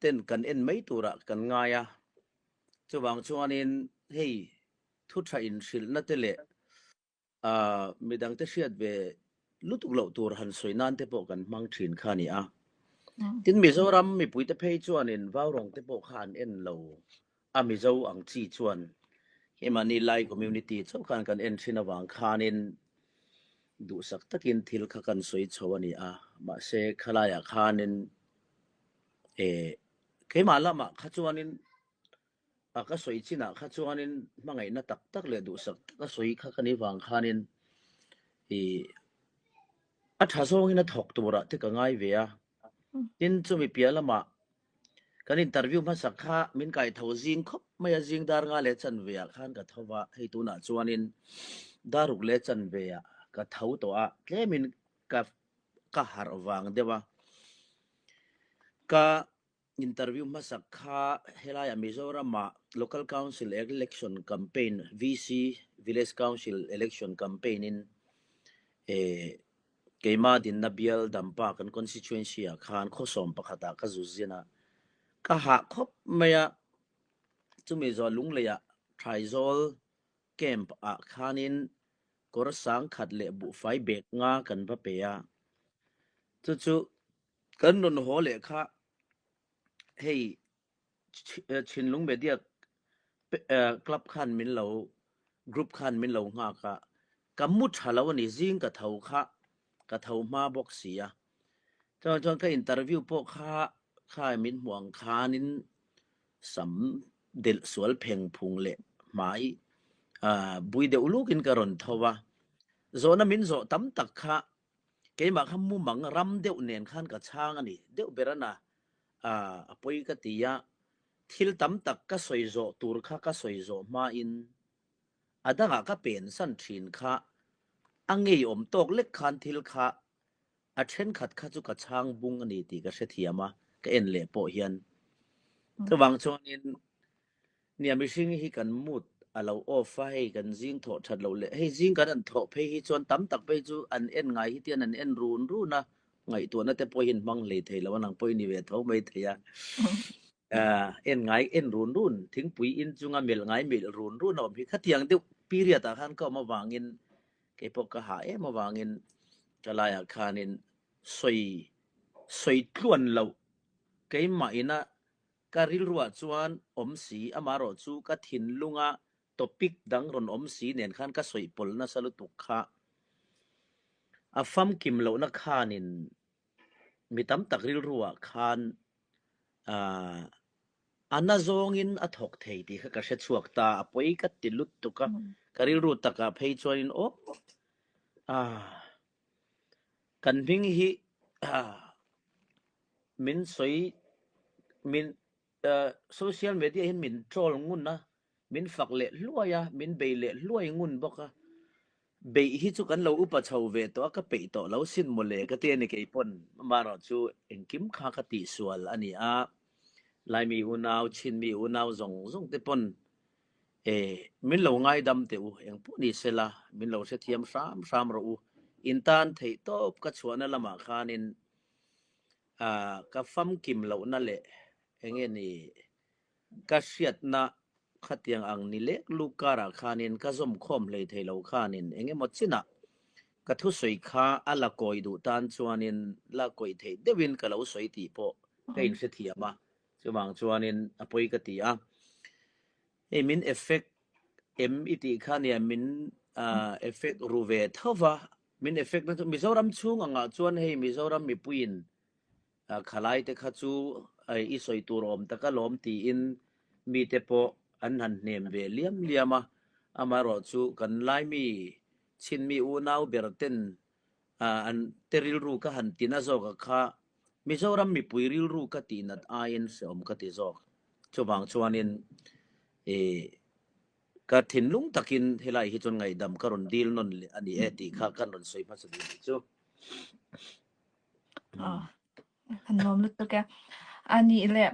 ten kan en mai turah kan ngai a, chuvang chuanin hei thu tha inhrilhna te leh midang te hriat ve lutuk loh tur han sawi nan te pawh kan hmang thin kha a ni a. Tin, Mizoram mipuite phei chuanin vaurawng te pawh kha an en lo a, Mizo ang chi chuan keimahni Lai community chauh khan kan en thin avang khanin duhsak takin thil kha kan sawi chho a ni a, mahse khalaiah khanin eh keimah lamah kha chuanin a ka sawi chinah kha chuanin hmangaihna tak tak leh duhsak taka sawi kha ka nih vang khanin ih a tha zawngin a thawk turah te ka ngai ve a. Tin, chumi piah lamah kan interview hmasak kha min kai tho zing khawp mai a, zing dar nga leh chanve ah khan ka tho va, hei tunah chuanin dar ruk leh chanve ah ka tho tawh a, tlemin ka ka harh vang deuh a. Ka Interview hmasak kha helaiah Mizoramah Local Council Election Campaign, VC, Village Council Election Campaign in keima dinna bial Dampa kan constituency ah khan khawsawm pakhatah ka zu zin a, ka hah khawp mai a, chumi zawh Lungleiah Thaizawl camp ah khanin kawr sangkhat leh buhfai bag nga kan va pe a, chu chu Kan rawn haw leh kha hei Chhinlung Media Club khan min lo group khan min lo nghak a, ka mu tha lo a ni, zing ka tho kha ka tho hma bawk si a. Chuan chuan ka interview pawh kha kha min hmuh ang khanin sam delh sual pheng phung leh hmai bui deuh lukin ka rawn tho a, zawhna min zawh tam tak kha Keimah kha mumang ram deuh nen khan ka chhang a ni. Deuh ber a na a pawi ka ti a, thil tam tak ka sawi zawh tur kha ka sawi zawh hmain a dangah ka pensan thin kha a ngeiawm tawk lek khan thil kha a thenkhat kha chu ka chhang bung a ni tih ka hrethiam a, ka en leh pawh hian. Chuvang chuanin Nia mihring hi kan mood a lo off a, hei kan zing thawh that loh leh hei zing kan han thawh phei hi chuan tam tak phei chu an en ngai hi tian an en run run a, ngaihtuahna te pawh hi an hmang hlei thei lo a, nang pawh i ni ve tho mai thei a. En ngai en run run, thingpui in chunga melh ngai melh run run a awm hi khatiang deuh period ah khan ka awm avangin keipawh ka hah em avangin ka laiah khanin sawi sawi tluan loh keimah ina Ka rilruah chuan awm si, amaherawh chu ka thinlunga topic dang rawn awm si nen khan ka sawi pawlh nasa lutuk kha. A famkim lohna khanin mi tam tak rilruah khan a na zawngin a thawk thei tih kha ka hre chhuak ta, a pawi ka ti lutuk a, ka rilru takah phei chuanin aw kan hming hi Min sawi min social media hian min troll ngun a, min fak leh hluai a, min bei leh hluai ngun bawk a. Beih hi chu kan lo upa chho ve tawh a, ka peih tawh lo sin mawle ka ti a ni keipawn. Amaherawh chu engkim kha ka tihsual a ni a, Laimi unau, Chinmi unau zawng zawng te pawn e min lo ngaidam teh u, engpawh ni sela min lo hrethiam hram hram rawh u. In tan theih tawp ka chhuahna lamah khanin Ka famkim lohna leh enge ni ka hriatna khatiang ang ni lek luk karah khanin ka zawmkhawm hlei thei lo khanin engemaw chinah ka thusawi kha a la kawi duh tan chuanin la kawih theih deuhin ka lo sawi tih pawh ka inhrethiam a, chuvang chuanin a pawi ka ti a. Hei min effect em i tih kha nia min effect ru ve tho va, min effect na chu Mizoram chhung angah chuan hei Mizoram mipuiin khalai te kha chu i sawi tur awm tak alawm tiin mite pawh an han hnem ve liam liam a, amaherawh chu kan Laimi Chinmi unau ber ten an te rilru ka han tina zawk a kha Mizoram mipui rilru ka tihnat aiin hreawm ka ti zawk. Chuvang chuanin i ka thinlung takin helai hi chuan ngaihdam ka rawn dil nawn leh a ni e tih kha kan rawn sawi hmasa duh nih chu. Kan lawm lutuk e. A nih leh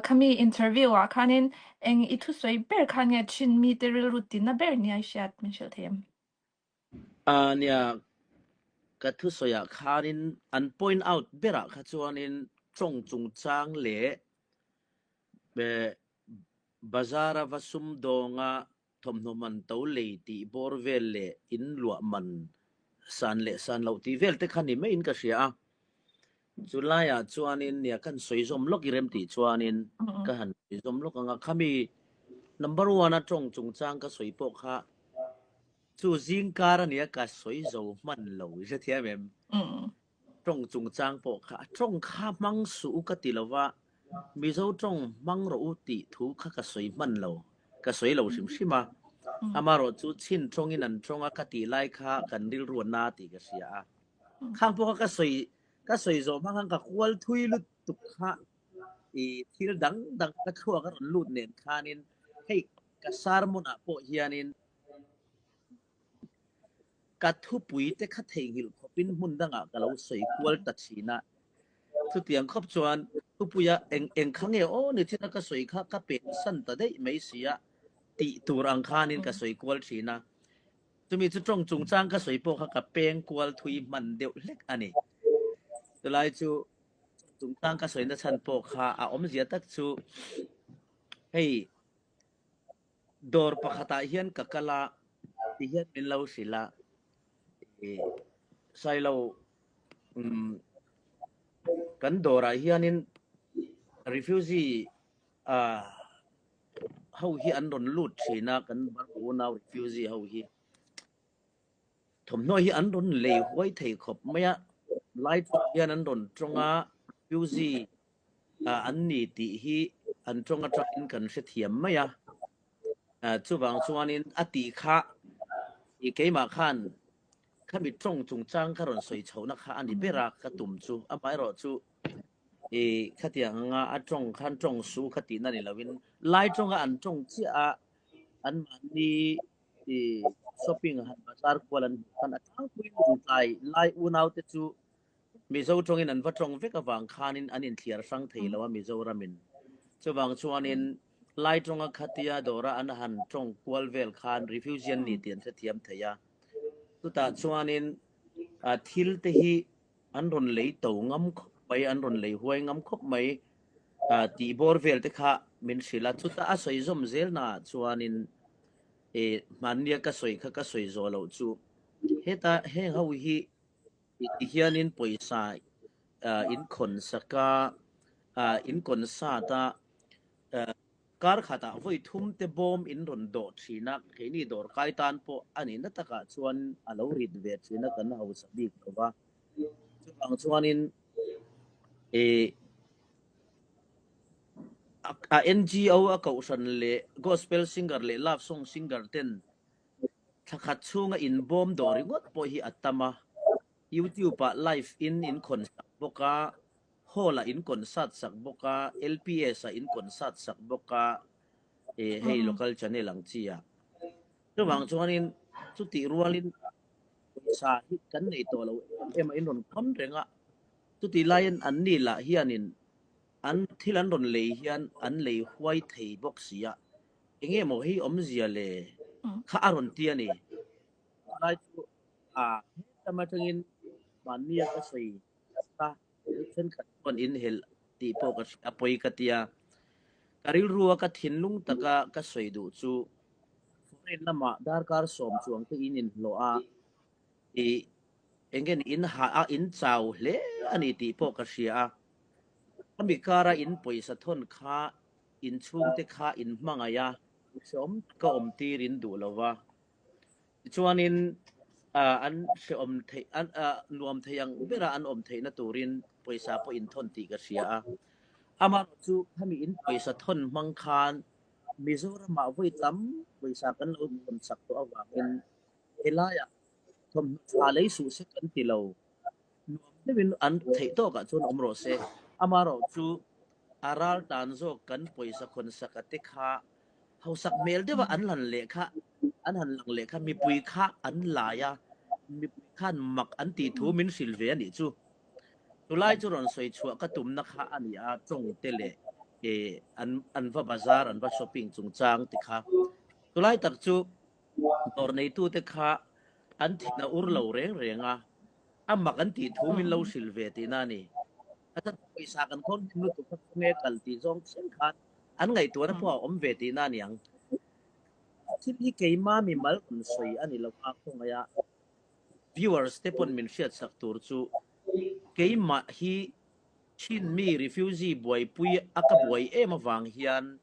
khami interview ah khanin eng i thusawi ber khan nge thin mite rilru tina ber nia i hriat min hrilh thei em? Nia, ka thusawiah khanin an point out berah kha chuanin tawng chungchang leh. Eh, Bazar-a va sumdawnga thawmhnaw man to lei tih bawr vel leh in luah man san leh san loh tih vel te kha ni maiin ka hria a. Chu laiah chuanin nia kan sawi zawm lawk i rem tih chuanin ka han sawi zawm lawk ang a. Khami number one a tawng chungchang ka sawi pawh kha chu zingkar a nia ka sawi zo hman lo i hrethiam em? Tawng chungchang pawh kha a tawng kha hmang suh u ka ti lo va, Mizo tawng hmang rawh u tih thu kha ka sawi hman lo, ka sawi lo hrim hrim a. Amaherawh chu chin tawngin an tawng a ka tih lai kha kan rilru a na tih ka hria a. Khang pawh kha ka sawi ka sawi zawh hma khan ka kual thui lutuk kha i thil dang dang ka thluak a rawn lut nen khanin hei ka sermon ah pawh hianin Ka thupui te kha theihnghilh khawpin hmun dangah ka lo sawi kual ta thin a. Chutiang khawp chuan thupuia eng eng kha nge aw ni thina ka sawi kha ka pen san ta daih mai si a tih tur ang khanin ka sawi kual thin a. Chumi chu tawng chungchang ka sawi pawh kha ka peng kual thui hman deuh hlek a ni. Chulai chu chungchang ka sawina chhan pawh kha a awmzia tak chu hei Dawr pakhatah hian ka kal a, ti hian min lo hrilh a, ih Sailo umm kan dawrah hianin refugee ah ho hi an rawn lut thin a, kan Burma unau refugee ho hi. Thawmhnaw hi an rawn lei huai thei khawp mai a, lai tawng hian an rawn tawng a, refugee an ni tih hi an tawng atangin kan hrethiam mai a. Chuvang chuanin a tih kha i keimah khan khami tawng chungchang ka rawn sawi chhohna kha a ni ber a ka tum chu. Amaherawhchu i khatiang anga a tawng khan tawng su kha tihna ni loin lai tawnga an tawng chiah a anmahni i shopping han bazar kual an hmuh khan a tlangpuiin lungtlai lai unaute chu Mizo tawngin an va tawng vek avang khanin an inthliar hrang thei lo a Mizoramin. Chuvang chuanin Lai tawnga khatia dawra an han tawng kual vel khan refugee an ni tih an hrethiam thei a. Chutah chuanin thil te hi an rawn lei to ngam khawp mai, an rawn lei huai ngam khawp mai tih bawr vel te kha min hrilh a. Chutah a sawi zawm zelnaah chuanin hmannia ka sawi kha ka sawi zawh loh chu heta heng ho hi Ti hianin pawisa in khawn sak a, in kawn sat a, kar khatah vawi thum te bawm in rawn dawh thin a, keini dawr kai tan pawh a nihna takah chuan a lo rit ve thin a, kan hausa bik lo va. Chuvang chuanin a NGO a kohhran leh gospel singer leh love song singer ten Thla khat chhunga inbawm dawh ringawt pawh hi a tam a, YouTube ah live in in khawn sak bawk a, hall ah in concert sak bawk a, LPS ah in concert sak bawk a, eh hei local channel ang chi ah. Chuvang chuanin chutih rualin pawisa hi kan nei tawh lo em em a, in rawn khawn reng a, chutih laiin anni lah hianin an thil an rawn lei hian an lei huai thei bawk si a, Enge maw hei awmzia le kha a rawn ti a ni. Chulai chu a hetam atangin mahnia ka sawi kha thenkhat chuan in helh tih pawh ka hria a pawi ka ti a. Ka rilrua ka thinlung taka ka sawi duh chu foreign lamah darkar sawm chuang te in inhlawh a, ih enge ni in hah a in chau hle a ni tih pawh ka hria a. Khami kara in pawisa thawn kha In chhungte kha in hmangaih a, hrehawm taka awm tir in duh lo va. Tichuanin an hrehawm theih, an nuam thei ang bera an awm theihna turin pawisa pawh in thawn tih ka hria a. Amaherawhchu chu khami in pawisa thawn hmang khan Mizoramah vawi tam pawisa kan lo thawn sak tawh avangin helaiah thawmhnaw tha lei suh se kan ti lo. Nuam deuhin an theih tawkah chuan awm rawh se. Amaherawhchu a ral tan zawk kan pawisa khawn saka te kha hausak hmel deuha an han leh kha an han lang leh kha mipui kha an lai a, mipui khan mak an tih thu min hrilh ve a nih chu. Chulai chu rawn sawi chhuah ka tumna kha a ni a, tawng te leh an an va bazar an va shopping chungchang te kha. Chulai tak chu dawr neitute kha an thin a ur lo reng reng a, a mak an tih thu min lo hrilh ve tihna a ni. A chan pawisa kan khawn hnem lutuk kha khawnge kal tih zawng thleng khan. An ngaihtuahna pawh a awm ve tihna a ni ang. Thil hi keima mimal rawn sawi a ni lo a, khawngaih a viewers te pawn min hriatsak tur chu keimah hi Chin mi refugee buaipui a ka buai em avang hian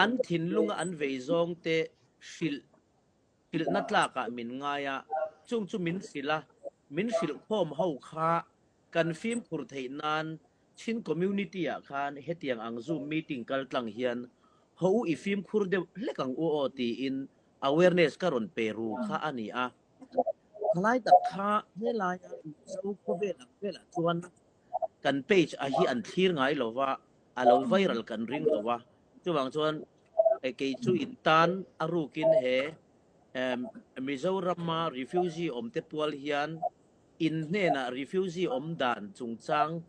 an thinlunga an vei zawng te hrilh hrilhna tlakah min ngai a, chung chu min hrilh a, min hrilh khawm ho kha kan fimkhur theih nan Chin community ah khan hetiang ang zoom meeting kal tlang hian ho u i fimkhur deuh hlek ang u aw tiin awareness ka rawn pe ru kha a ni a. Thalai tak kha helaia Mizo khawvel ang velah chuan kan page a hi an thlir ngai lo va, a lo viral kan ring lo va. Chuvang chuan kei chu in tan a rukin he Mizorama refugee awmte pual hian in hnenah refugee awm dan chungchang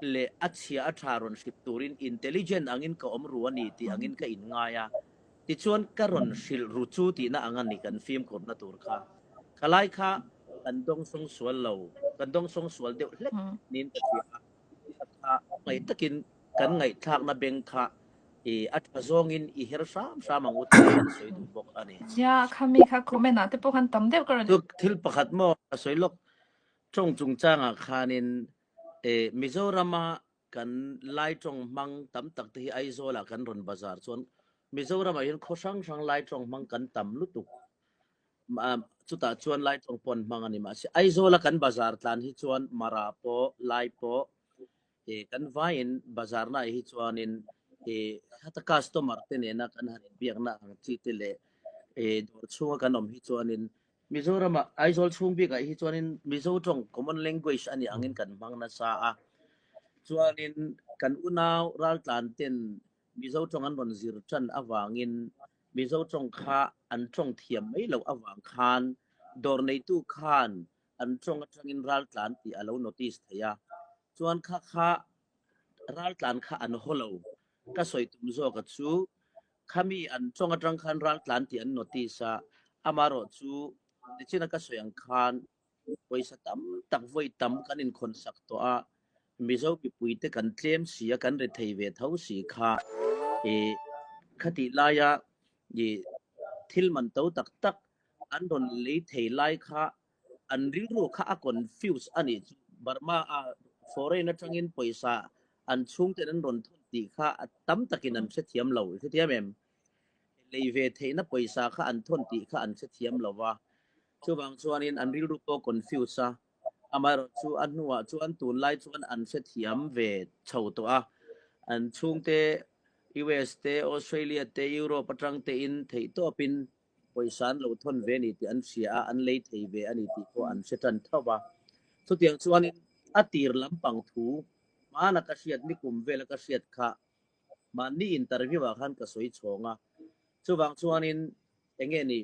leh a chhia a tha rawn hrip turin intelligent angin ka awm ru a ni tih angin ka inngai a. Tichuan ka rawn hrilh ru chu tihna ang a ni kan fimkhurna tur kha. Thalai kha kan dawngsawng sual lo, kan dawngsawng sual deuh hlek niin ka hria a. Kha ngaih takin kan ngaihthlakna beng kha i a tha zawngin i her hram hram ang u tih kan sawi duh bawk a ni. Nia, khami kha comment ah te pawh khan tam deuh ka rawn. Chu thil pakhat maw ka sawi lawk, tawng chungchangah khanin Mizorama kan Lai tawng hmang tam tak te hi Aizawlah kan rawn bazar chuan Mizoramah hian khaw hrang hrang Lai tawng hmang kan tam lutuk. Chutah chuan Lai tawng pawh an hmang a ni. Mahse Aizawla kan bazar tlan hi chuan Mara pawh, Lai pawh kan vaiin bazarna ah hi chuanin heta customer te nena kan han inbiakna ang chi te leh dawr chhunga kan awm hi chuanin Mizorama Aizawl chhung bikah hi chuanin Mizo tawng common language a nih angin kan hmang nasa a. Chuanin kan unau raltlan ten Mizo tawng an rawn zir tan avangin Mizo tawng kha an tawng thiam mai loh avang khan dawr neitu khan an tawng atangin raltlan tih a lo notice thei a. Chuan kha kha raltlan kha an haw lo. Ka sawi tum zawka chu Khami an tawng atang khan raltlan tih an notice a, amarawh chu nichina ka sawi ang khan pawisa tam tak vawi tam kan inkhawn sak tawh a, Mizo mipui te kan tlem si a, kan ri thei ve tho si kha i khatih laia i thil man to tak tak an rawn lei thei lai kha an rilru kha a confuse a nih chu. Burma a foreign atangin pawisa an chhungten an rawn thawn tih kha a tam takin an hrethiam lo. I hrethiam em? Lei ve theihna pawisa kha an thawn tih kha an hrethiam lo va. Chuvang chuanin an rilru pawh confuse a. Amaherawhchu a hnuah chuan tunlai chuan an hrethiam ve chho tawh a. An chhungte US te, Australia te, Europe atang tein theihtawpin pawisa an lo thawn ve a ni tih an hria a, an lei thei ve a ni tih pawh an hre tan tho va. Chutiang chuanin a tir lampang thu hmana ka hriat, nikum vela ka hriat kha mahni interview ah khan ka sawi chhawng a. Chuvang chuanin eng nge ni,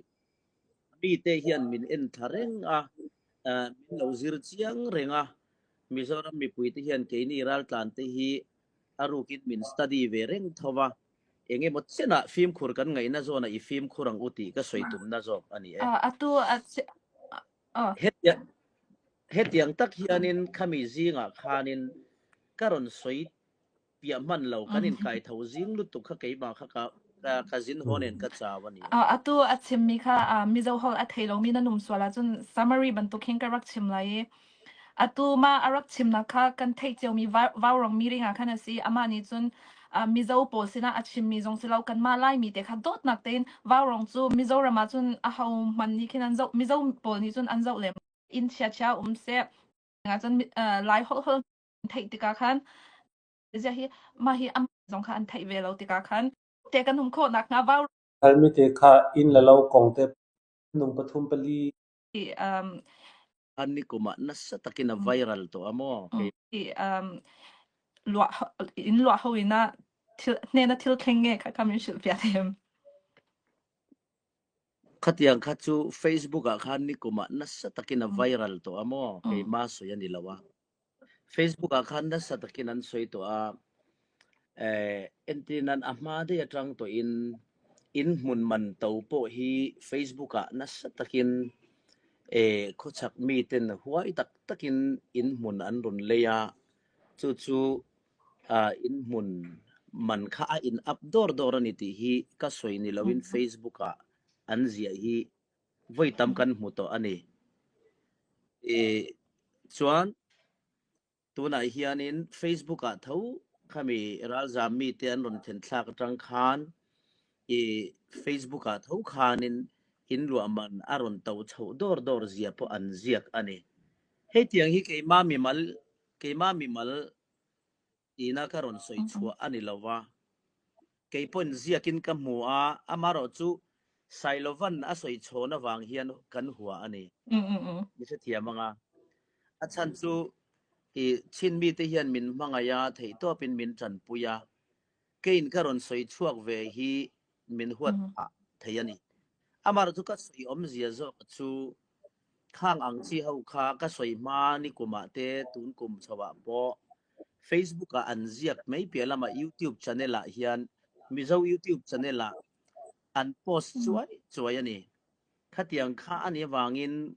mite hian min en thla reng a, min lo zir chiang reng a, Mizoram mipuite hian keini raltlante hi a rukin min study ve reng tho va. Eng emaw chenah fimkhur kan ngaihna zawnah i fimkhur ang u tih ka sawi tumna zawk a ni e. A tu a a. Hetiang hetiang tak hianin khami zingah khanin ka rawn sawi piah hman lo, kan inkai tho zing lutuk kha keimah kha ka ka zin haw nen ka chau a ni e. A tu a chimmi kha Mizo holh a thei lomi na num sual ahcun summary bantuk hin ka rak chim lai i Atu mah a rak chimnak kha kan theih ciomi vaurawng meeting ah khan a si. Amah nih cun Mizo pawl sinah a chimmi zong si lo kanmah Laimi te kha dawtnak tein vaurawng cu Mizoram ah cun aho hmanh nih khin an zoh Mizo pawl nih cun an zoh lem. Inn chiachia um seh. Cun Lai holh holh theih tikah khan zia hi mah hi am zong kha an theih ve lo tikah khan te kan um khawh nakhnga vau Halmi te kha inn le lo kong te nung pathum pali An ni kumah nasa takin a viral tawh a maw? Luah in luah ho ina thil hnena thil thleng nge kha kha min hrilh fiah them. Khatiang kha chu Facebook ah khan ni kumah nasa takin a viral tawh a maw? Keima sawi a ni lo a. Facebook ah khan nasa takin an sawi tawh a, eh, entirnan a hma daih atang tawhin in hmun man to pawh hi Facebook ah nasa takin eh, khawchhak miten huai tak takin in hmun an rawn lei a, chu chu ah in hmun. man kha a in up dawr dawr a ni tih hi ka sawi ni loin Facebook ah an ziah hi vawi tam kan hmu tawh a ni. I chuan tunah hianin Facebook ah tho khami ralzam mite an rawn then thlak atang khan i Facebook ah tho khanin in luah man a rawn to chhoh dawr dawr zia pawh an ziak a ni. Hetiang hi keima mimal keima mimal ina ka rawn sawi chhuah a ni lo va, kei pawhin ziakin ka hmu a, amaherawh chu Sailovan a sawi chhawn avang hian kan hua a ni. Mi hrethiam ang a. A chhan chu i chin mite hian min hmangaih a, theihtawpin min tanpui a, keiin ka rawn sawi chhuak ve hi min huat phah thei a ni. Amaherawh chu ka sawi awmzia zawk chu Khang ang chi ho kha ka sawi hma ni kumah te tun kum chhoah pawh Facebook ah an ziak mai piah lamah YouTube channel ah hian Mizo YouTube channel ah an post chuai chuai a ni. Khatiang kha a nih avangin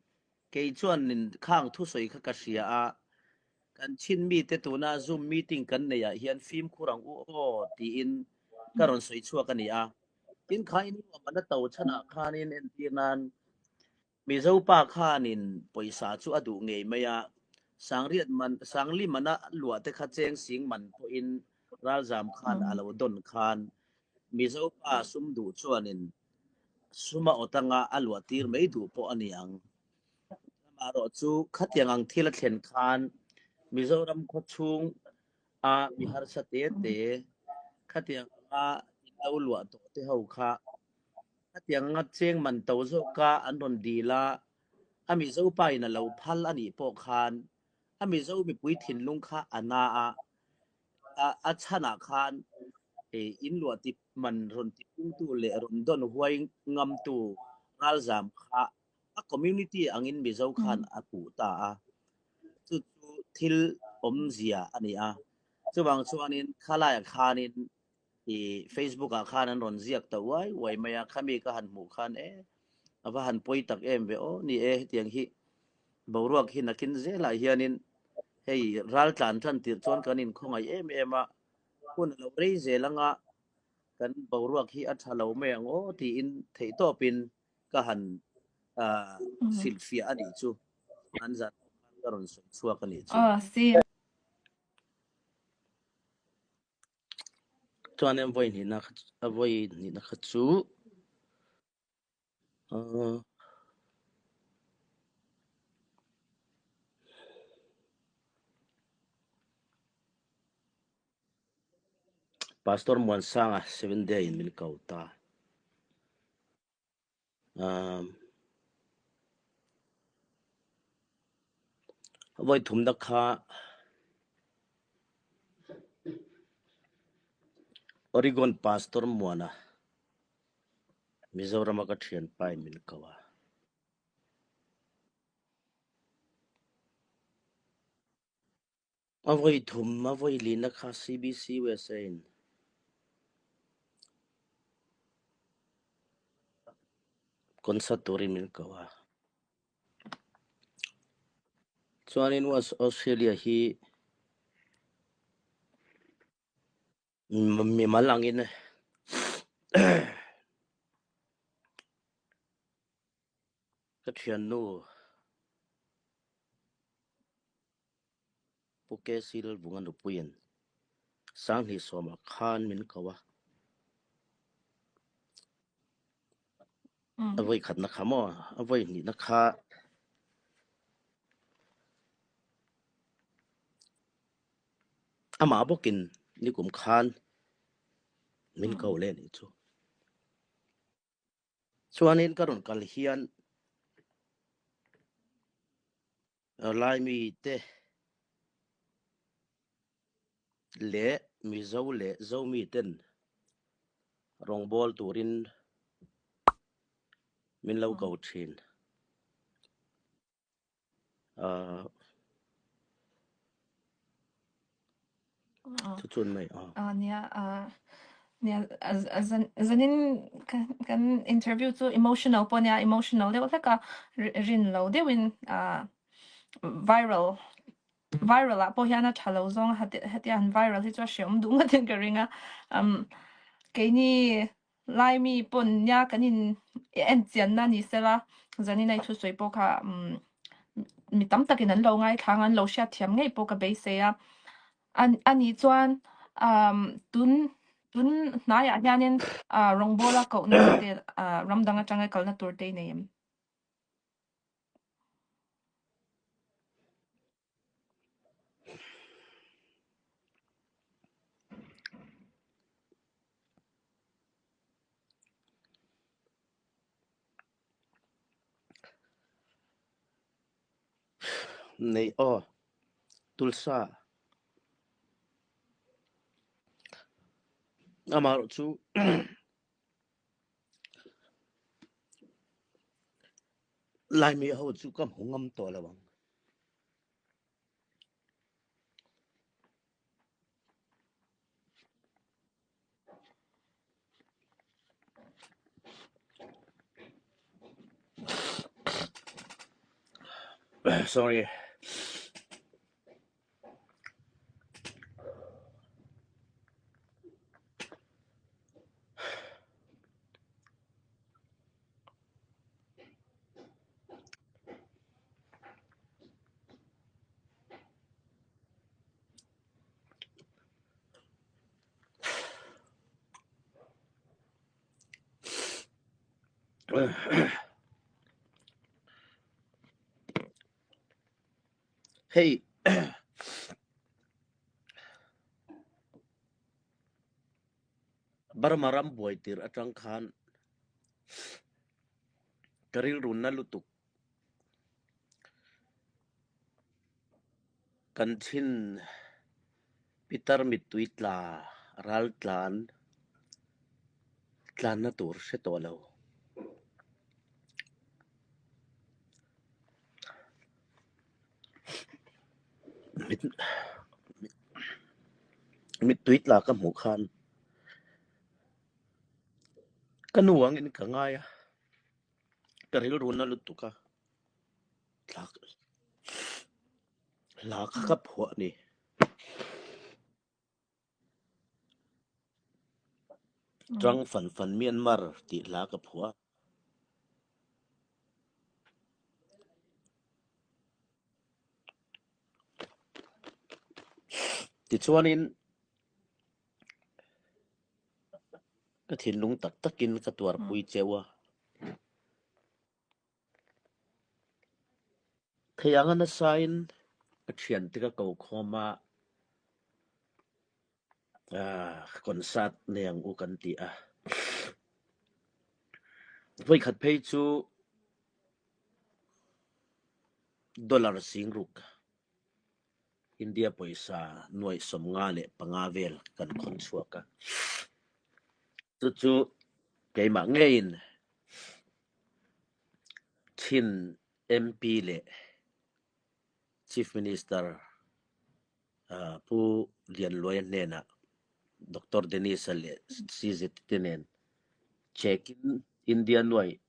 kei chuanin khang thusawi kha ka hria a, kan chin mite tuna Zoom meeting kan neih ah hian fimkhur ang u aw tiin ka rawn sawi chhuak a ni a. Tin kha in nuam an a to chhanah khanin entir nan Mizo pa khanin pawisa chu a duh ngei mai a, Sangriat man, Sangli mana luah te kha cheng sing man pawhin ralzam khan a lo dawn khan Mizo pa sum duh chuanin suma awt anga a luah tir mai duh pawh a ni ang. Amaherawh chu khatiang ang thil a thlen khan Mizoram khawchhung a mi harsa te te khatiang anga in lo luah tawh te ho kha Khatiang anga cheng man to zawka an rawn dil a, a Mizo pa in a lo phal a nih pawh khan a Mizo mipui thinlung kha a na a, a chhanah khan in luah ti man rawn ti pungtu leh rawn dawn huai ngamtu ralzam kha a community angin Mizo khan a puh ta a, chu chu thil awmzia a ni a. Chuvang chuanin khalaiah khanin i Facebook ah khan an rawn ziak ta uai uai mai a, khami ka han hmuh khan e a va han pawi tak em ve aw ni e hetiang hi boruak hi nakin zelah hianin hei ral tlan tan tirh chuan kan inkhawngaih em em a, hun a lo rei zel anga kan boruak hi a tha lo mai ang aw tiin theihtawpin ka han hrilhfiah a nih chu an zan ka rawn sawi chhuak a nih chu. Aw si. Chuan em vawi hnihna kha a vawi hnihna kha chu uh, Pastor Muansanga Seven Day in min ko ta. Um, voi thumna kha Oregon Pastor Muana Mizoram a ka thianpa in min ko a. A voi thum a voi lina kha CBC USA in concert turin min ko a. Chuanin West Australia hi mimal angin ka thiannu Pu KC Lalvunga nupuiin Sanghnih sawma khan min ko a. A voi khatna kha maw? A voi hnihna kha amah bawkin nikum khan min ko leh nih chu. Chuanin ka rawn kal hian Laimi te leh Mizo leh Zomi ten rawngbâwl turin min lo ko ṭhin. Uh, Ah. Chu chun mai a. Ah, nia, ah, nia, a zan zanin kan kan interview chu emotional pawh nia, emotional deuh hlek a, rin lo deuhin ah viral. Viral ah pawh hian a tha lo zawng a hetia han viral hi chu a hreawm duh ngawtin ka ring a. Um keini Laimi pawn nia kan in en chianna ni sela zanin a i thusawi pawh kha um mi tam takin an lo ngaithla ang a, an lo hriatthiam ngei pawh ka beisei a. An anih chuan um tun tun hnaiah hianin ah rawngbawla kohna te ah ram dang atanga kalna tur te i nei em? Nei aw, tulsa. Amaherawh chu Laimi ho chu ka hmu ngam tawh lo ang. Sorry. Hei Burma ram buai tir atang khan ka rilru na lutuk kan thin pitar mittui tla ral tlan tlanna tur hre tawh lo. Mittui tla ka hmuh khan ka nu angin ka ngai a, ka rilru na lutuk a, hla kha ka phuah a ni. Ṭang fan fan Myanmar tih hla ka phuah. Tichuanin ka thinlung tak takin ka tuarpui cheu a. Thei anga nasain ka thiante ka ko khawm a, concert nei ang u kan ti a. Voikhat phei chu dollar singruk India pawisa nuaih 55 vel kan khawn chhuak a. Chu chu keimah ngeiin Chin MP leh Chief Minister Pu Lianluaia hnenah Doctor Dennis-a leh CZ te nen check-in India nuai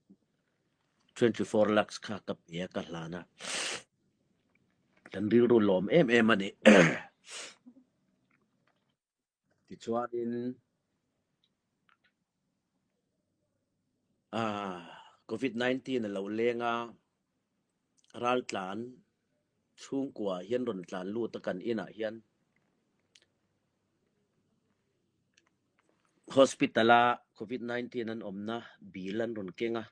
24 lakhs kha ka pe a, ka hlan a. Kan rilru lawm em em a ni. Tichuanin ah Covid-19 a lo leng a, raltlan chhungkua hian rawn tlan lut a kan inah hian hospital a Covid-19 an awmna bill an rawn keng a.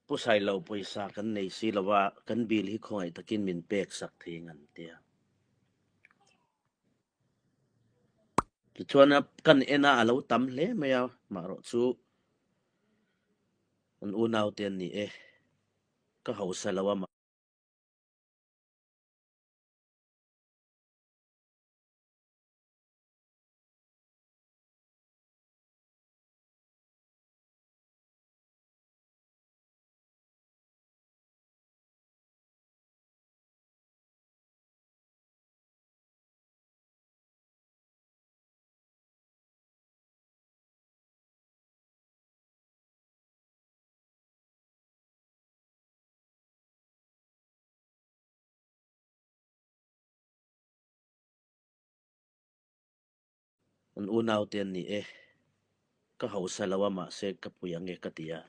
Pu Sailo pawisa kan nei si lo a, kan bill hi khawngaih takin min pek sak thei ang an ti a. Tichuan a kan en a, a lo tam hle mai a, maherawh chu an unaute an ni e, ka hausa lo a. An unaute an ni e. Ka hausa lo a mahse ka pui ange ka ti a.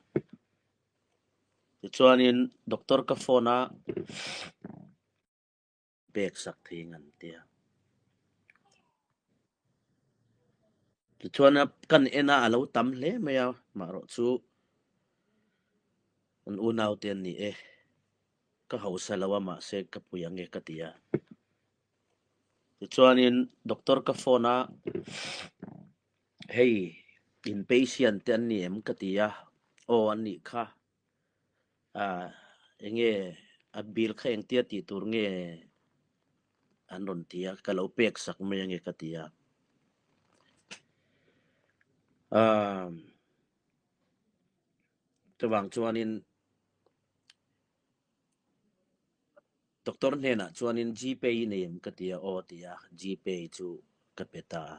Tichuanin doctor ka phone a pek sak thei ngan tia. Tichuan a kan en a a lo tam hle mai a marawh chu an unaute an ni e. Ka hausa lo a mahse ka pui ange ka ti a. Tichuanin doctor ka phone a hei in patient te an ni em ka ti a aw an nih kha ah enge a bill kha engtia tih tur nge an rawn ti a ka lo pek sak mai ange ka ti a ah chuvang chuanin Doctor hnenah chuanin Gpay i nei em ka ti a, aw ti a, Gpay chu ka pe ta a.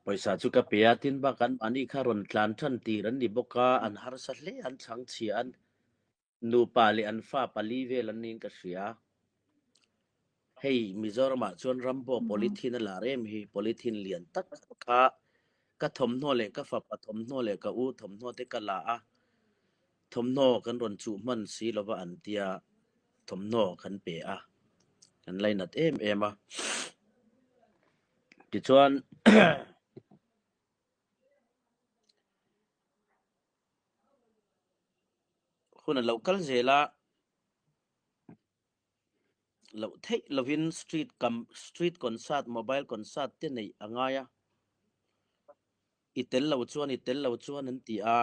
Pawisa chu ka pe a, tin bak an mahni kha rawn tlan tan tir an ni bawk a, an harsa hle, an chhangchhia an Nupa leh an fa pali vel an niin ka hria. Hei Mizoramah chuan Rambo polythene a lar em hi, polythene lian tak kha ka thawmhnaw leh ka fapa thawmhnaw leh ka u thawmhnaw te ka la a, thawmhnaw kan rawn chuh hman si lova an tia thawmhnaw kan pe a, kan lainat em em a. Tichuan Hun a lo kal zel a, loh theih lovin street kam street concert mobile concert te neih a ngai a, i tel lo chuan i tel lo chuan an ti a,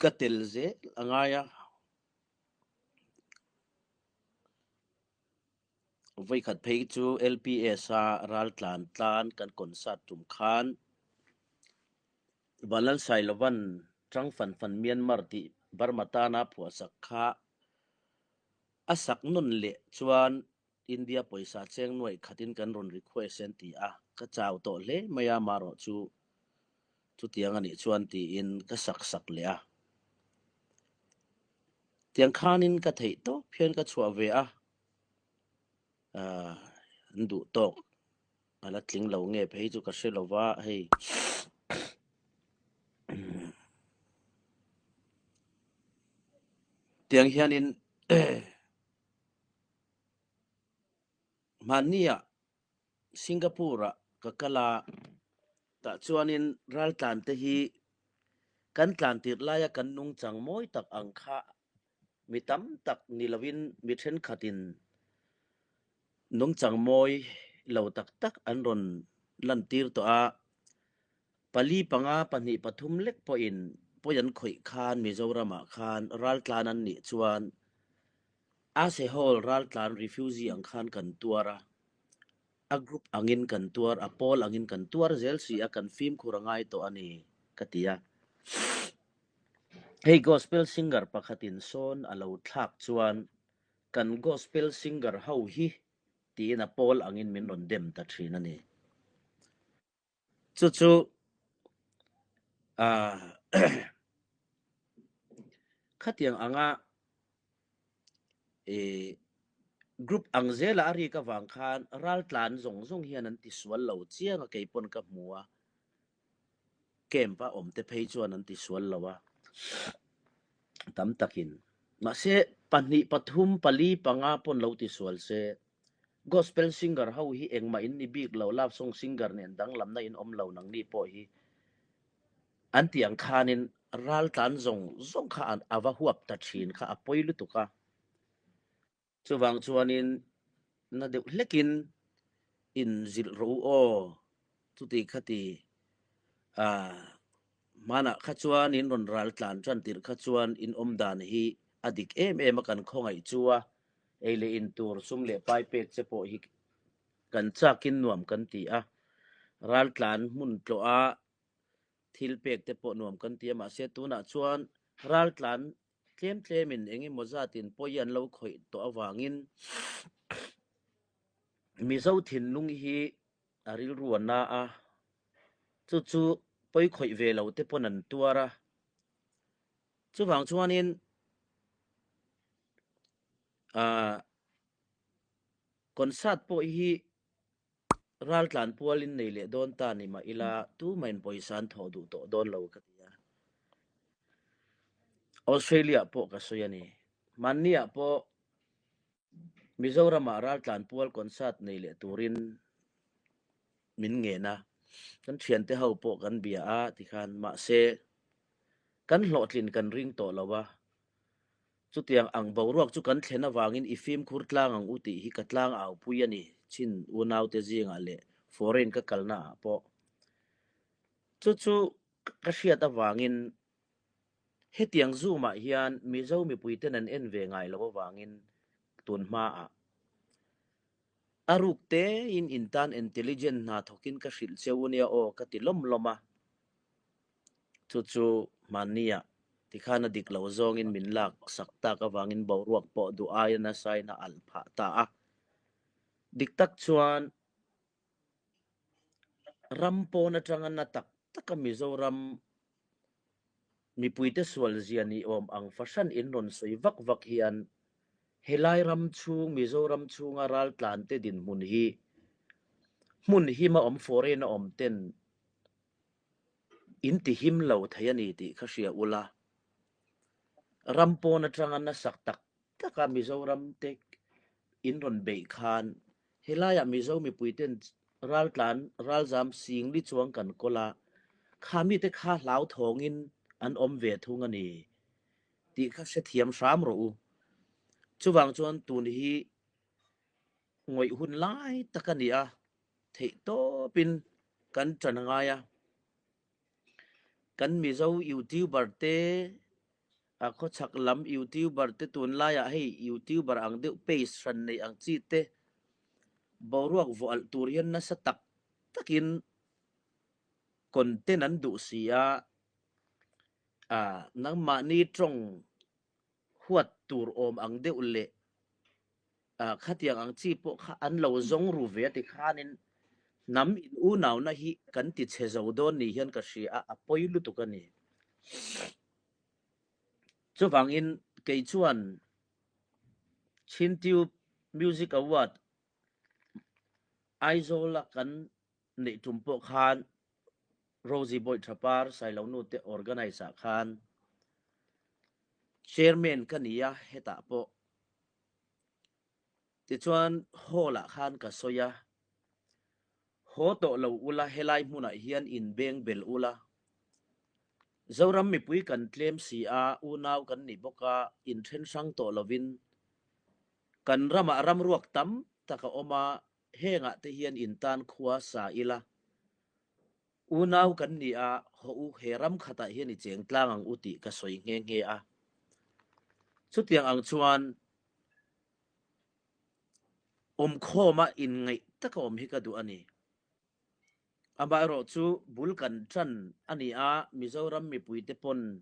ka tel zel a ngai a. Vawikhat phei chu LPS a raltlan tlan kan concert tum khan Vanlalsailovan Chang Fan Fan Myanmar tih Burma tana phuahsak kha a sak nawn leh chuan India pawisa cheng nuaih khatin kan rawn request an ti a, ka chau tawh hle mai a, marawh chu chutiang a nih chuan tiin ka sak sak leh a. Tiang khanin ka theih tawp hian ka chhuah ve a, an duh tawk a la tling lo nge phei chu ka hre lo va hei. Tiang hianin hmanni-ah Singapore-ah ka kal a, tah chuanin raltlan te hi kan tlan tirh laia kan nungchang mawi tak ang kha mi tam tak ni lovin mi thenkhatin nungchang mawi lo tak tak an rawn lantir tawh a, pali panga pahnih pathum lek pawhin pawi an khawih khan Mizoramah khan raltlan an nih chuan A sehhawl raltlan refugee ang khan kan tuar a, a group angin kan tuar, a pawl angin kan tuar zel si a, kan fimkhur a ngai tawh a ni, ka ti a. Hei gospel singer pakhatin sawn a lo thlak chuan kan gospel singer ho hi tiin a pawl angin min rawn dem ta thin a ni. Chu chu khatiang anga group ang zela a rik avang khan raltlan zawng zawng hian an tisual lo chiang a kei pawn ka hmu a, camp a awm te phei chuan an tisual lo a tam takin mahse pahnih pathum pali panga pawn lo tisual se. Gospel singer ho hi engmah in ni bik lo, love song singer nen danglamna in awm lo nangni pawh hi an tih ang khanin raltlan zawng zawng kha a va huap ta thin kha a pawi lutuk a. Chuvang chuanin na deuh hlekin in zilh rawh u aw chuti khati ah hmanah kha chuan in rawn raltlan tan tirh kha chuan in awm dan hi a dik em em a kan khawngaih chu a. Ei leh in tur sum leh pai pek che pawh hi kan chakin nuam kan ti a, raltlan hmun tlawh a thil pek te pawh nuam kan ti a, mahse tunah chuan raltlan tlem tlemin eng emaw zatin pawi an lo khawih tawh avangin Mizo thinlung hi a rilru a na a, chu chu pawi khawih ve lo te pawn an tuar a, chuvang chuanin. Concert pawh hi raltlan pualin nei leh dawn ta ni mah ila tumahin pawisa an thawh duh tawh dawn lo ka ti a. Australia pawh ka sawi a ni. Hmanniah pawh Mizoramah raltlan pual concert nei leh turin min ngen a, kan thiante ho pawh kan bia a tikhan mahse kan hlawhtlin kan ring tawh lo a, chutiang ang boruak chu kan thlen avangin i fimkhur tlang ang u tih hi ka tlang au pui a ni chin unaute zingah leh foreign ka kalna ah pawh chu chu ka hriat avangin Hetiang Zoom-ah hian Mizo mipuiten an en ve ngai loh avangin tun hmaah a ruk tein in tan intelligent hna thawkin ka hrilh cheu nia aw ka ti lawm lawm a. Chu chu hmanniah tikhan a dik lo zawngin min lak sak tak avangin boruak pawh duh aia nasain a alh phah ta a. Dik tak chuan Ram pawn atanga na tak taka Mizoram mipuite sual zia ni awm ang fahran in rawn sawi vak vak hian helai ram chhung Mizoram chhunga raltlante dinhmun hi hmun hima awm foreign a awm ten in ti him lo thei a ni tih kha hria ula. Ram pawn atanga nasak tak taka Mizoram te in rawn beih khan helaiah Mizo mipuiten raltlan ralzam singli chuang kan kawl a, kha mite kha hlauthawngin an awm ve thung a ni tih kha hrethiam hram rawh u. Chuvang chuan tun hi ngawih hun lai tak a ni a, theih tawpin kan ṭan a ngai a. Kan Mizo YouTuber te a khawchhak lam YouTuber te tunlaiah hei YouTuber ang deuh page hran nei ang chi te boruak vawh alh tur hian nasa tak takin content an duh si a, ah nangmahni tawng huat tur awm ang deuh leh ah khatiang ang chi pawh kha an lo zawng ru ve a tikhanin hnam in unauna hi kan ti chhe zo dawn ni hian ka hria a, a pawi lutuk a ni. Chuvangin kei chuan Chhintube Music Award Aizawl-a kan neih tum pawh khan Rosie Bawihthapar Sailonu te organise ah khan Chairman ka ni a hetah pawh. Tichuan hall ah khan ka sawi a, haw tawh lo ula helai hmunah hian in beng bel ula, Zoram mipui kan tlem si a, unau kan ni bawk a, in then hrang tawh lovin kan ramah ramruak tam tak a awm a, hengah te hian in tan khua sa ila, unau kan ni a, haw u he ram khatah hian i cheng tlang ang u tih ka sawi nghe nghe a. Chutiang ang chuan awmkhawma inngaih taka awm hi ka duh a ni. Amaherawh chu bul kan tan a ni a, Mizoram mipuite pawn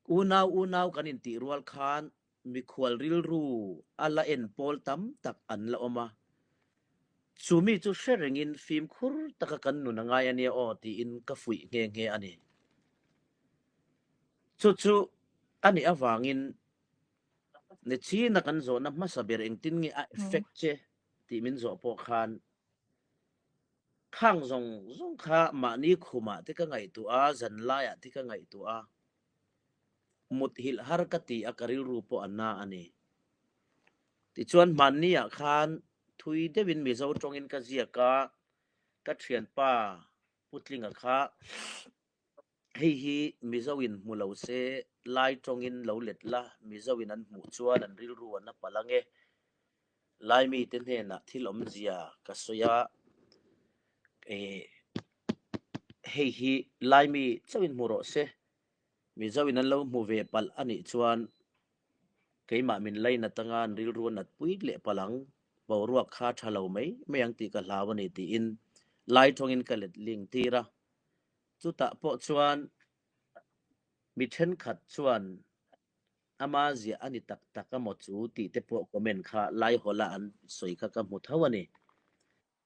unau unau kan intih rual khan mikhual rilru a la en pawl tam tak an la awm a. Chu mi chu hre rengin fimkhur taka kan nun a ngai a nia aw tiin ka fuih nghe nghe a ni. Chu chu a nih avangin Nichina kan zawhna hmasa ber engtin nge a effect che tih min zawh pawh khan khang zawng zawng kha mahni khumah te ka ngaihtuah a, zanlaiah te ka ngaihtuah a, muthilh har ka ti a ka rilru pawh a na a ni. Tichuan hmanniah khan thui deuhin Mizo tawngin ka ziak a, ka thianpa Putlinga kha Hei hi Mizo in hmu lo se, Lai tawngin lo let la, Mizo in an hmuh chuan an rilru an a palh ange. Lai mite hnenah thil awmzia ka sawi a, eh hei hi Lai mi chauhin hmu rawh se, Mizo in an lo hmu ve palh a nih chuan keimah min lainat anga an rilru a natpui leh palh ang, boruak kha tha lo mai mai ang tih ka hlau a ni tiin Lai tawngin ka let ling tir a. Chutah pawh chuan mi thenkhat chuan ama ziah a ni tak tak emaw chu tih te pawh comment kha Laihawla an sawi kha ka hmu tho a ni.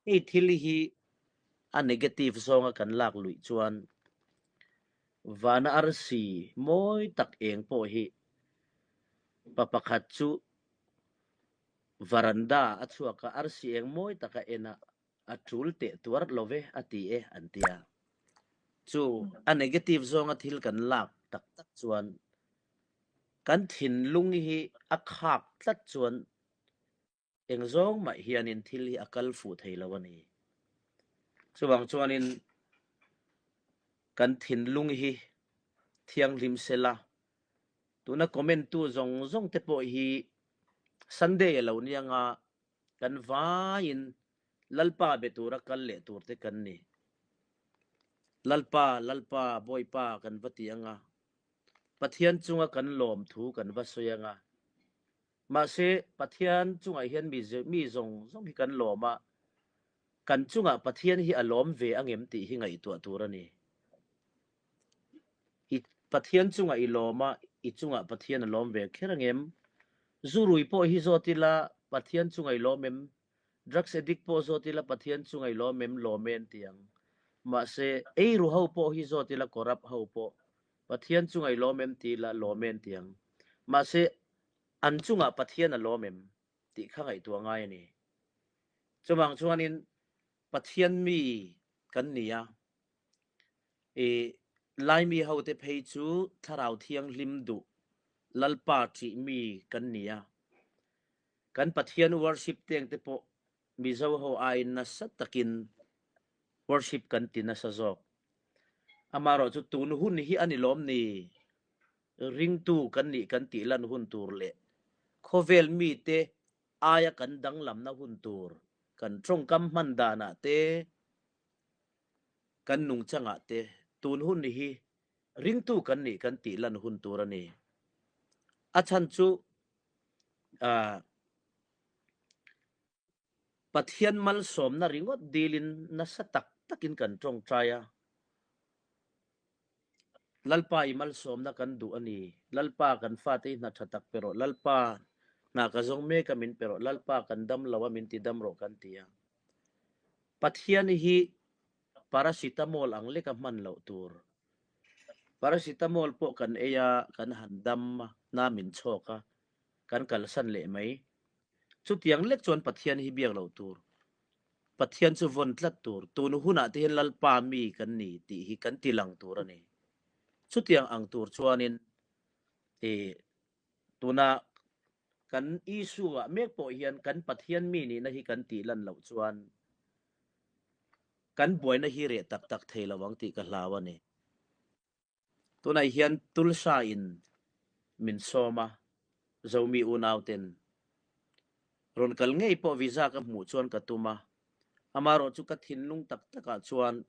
Hei thil hi a negative zawnga kan lak luih chuan vana arsi mawi tak eng pawh hi pa pakhat chu. Varanda a chhuak a, arsi eng mawi taka en a, a tul teh tuar lo ve a ti e an ti a. Chu a negative zawnga thil kan lak tak tak chuan kan thinlung hi a khak tlat chuan eng zawng mah hianin thil hi a kal fuh thei lo a ni. Chuvang chuanin kan thinlung hi thianghlim sela, tuna comment tu zawng zawng te pawh hi Sunday a lo nia nga kan vaiin Lalpa be tura kal leh tur te kan ni. Lalpa, Lalpa, Bawipa kan va ti anga, Pathian chunga kan lawm thu kan va sawi anga, mahse Pathian chungah hian mi mi zawng zawng hi kan lawm a, kan chungah Pathian hi a lawm ve angem tih hi ngaihtuah tur a ni. I Pathian chungah i lawm a, i chungah Pathian a lawm ve kher angem? Zurui pawh hi zawt ila Pathian chungah i lawm em? Drugs addict pawh zawt ila Pathian chungah i lawm em? Lawm e an ti ang. Mahse, eiru ho pawh hi zawt ila corrupt ho pawh Pathian chungah i lawm em ti ila lawm e an ti ang. Mahse, an chungah Pathian a lawm em? tih kha ngaihtuah ngai a ni. Chuvang chuanin Pathian mi kan ni a, I Laimi hote phei chu Thlarau Thianghlim duh Lalpa ṭih mi kan ni a. Kan Pathian worship teng te pawh Mizo ho aiin nasa takin worship kan ti nasa zawk. Amaherawh chu tun hun hi a ni lawm ni? Ringtu kan nih kan tih lan hun tur leh khawvel mite aia kan danglamna hun tur kan tawngkam hman danah te, Kan nungchangah te tun hun hi ringtu kan nih kan tih lan hun tur a ni. A chhan chu ah Pathian malsawmna ringawt dilin nasa tak takin kan tawngtai a. Lalpa i malsawmna kan duh a ni. Lalpa kan fate hi hna tha tak pe rawh. Lalpa hna ka zawng mek a min pe rawh. Lalpa kan dam lo a min ti dam rawh kan ti a. Pathian hi paracetamol ang leka hman loh tur. Paracetamol pawh kan ei a, kan han dam a, hna min chhawk a, kan kalsan leh mai. Chutiang lek chuan Pathian hi biak loh tur. Pathian chu vawn tlat tur. Tun hunah te hian Lalpa mi kan ni tih hi kan ti lang tur a ni. Chutiang ang tur chuanin ih tuna kan issue-ah mek pawh hian kan Pathian mi nihna hi kan tih lan loh chuan kan buaina hi reh tak tak thei lo ang tih ka hlau a ni. Tunah hian Tulsa in min sawm a, Zomi unauten rawn kal ngei pawh visa ka hmuh chuan ka tum a, amaherawh chu ka thinlung tak takah chuan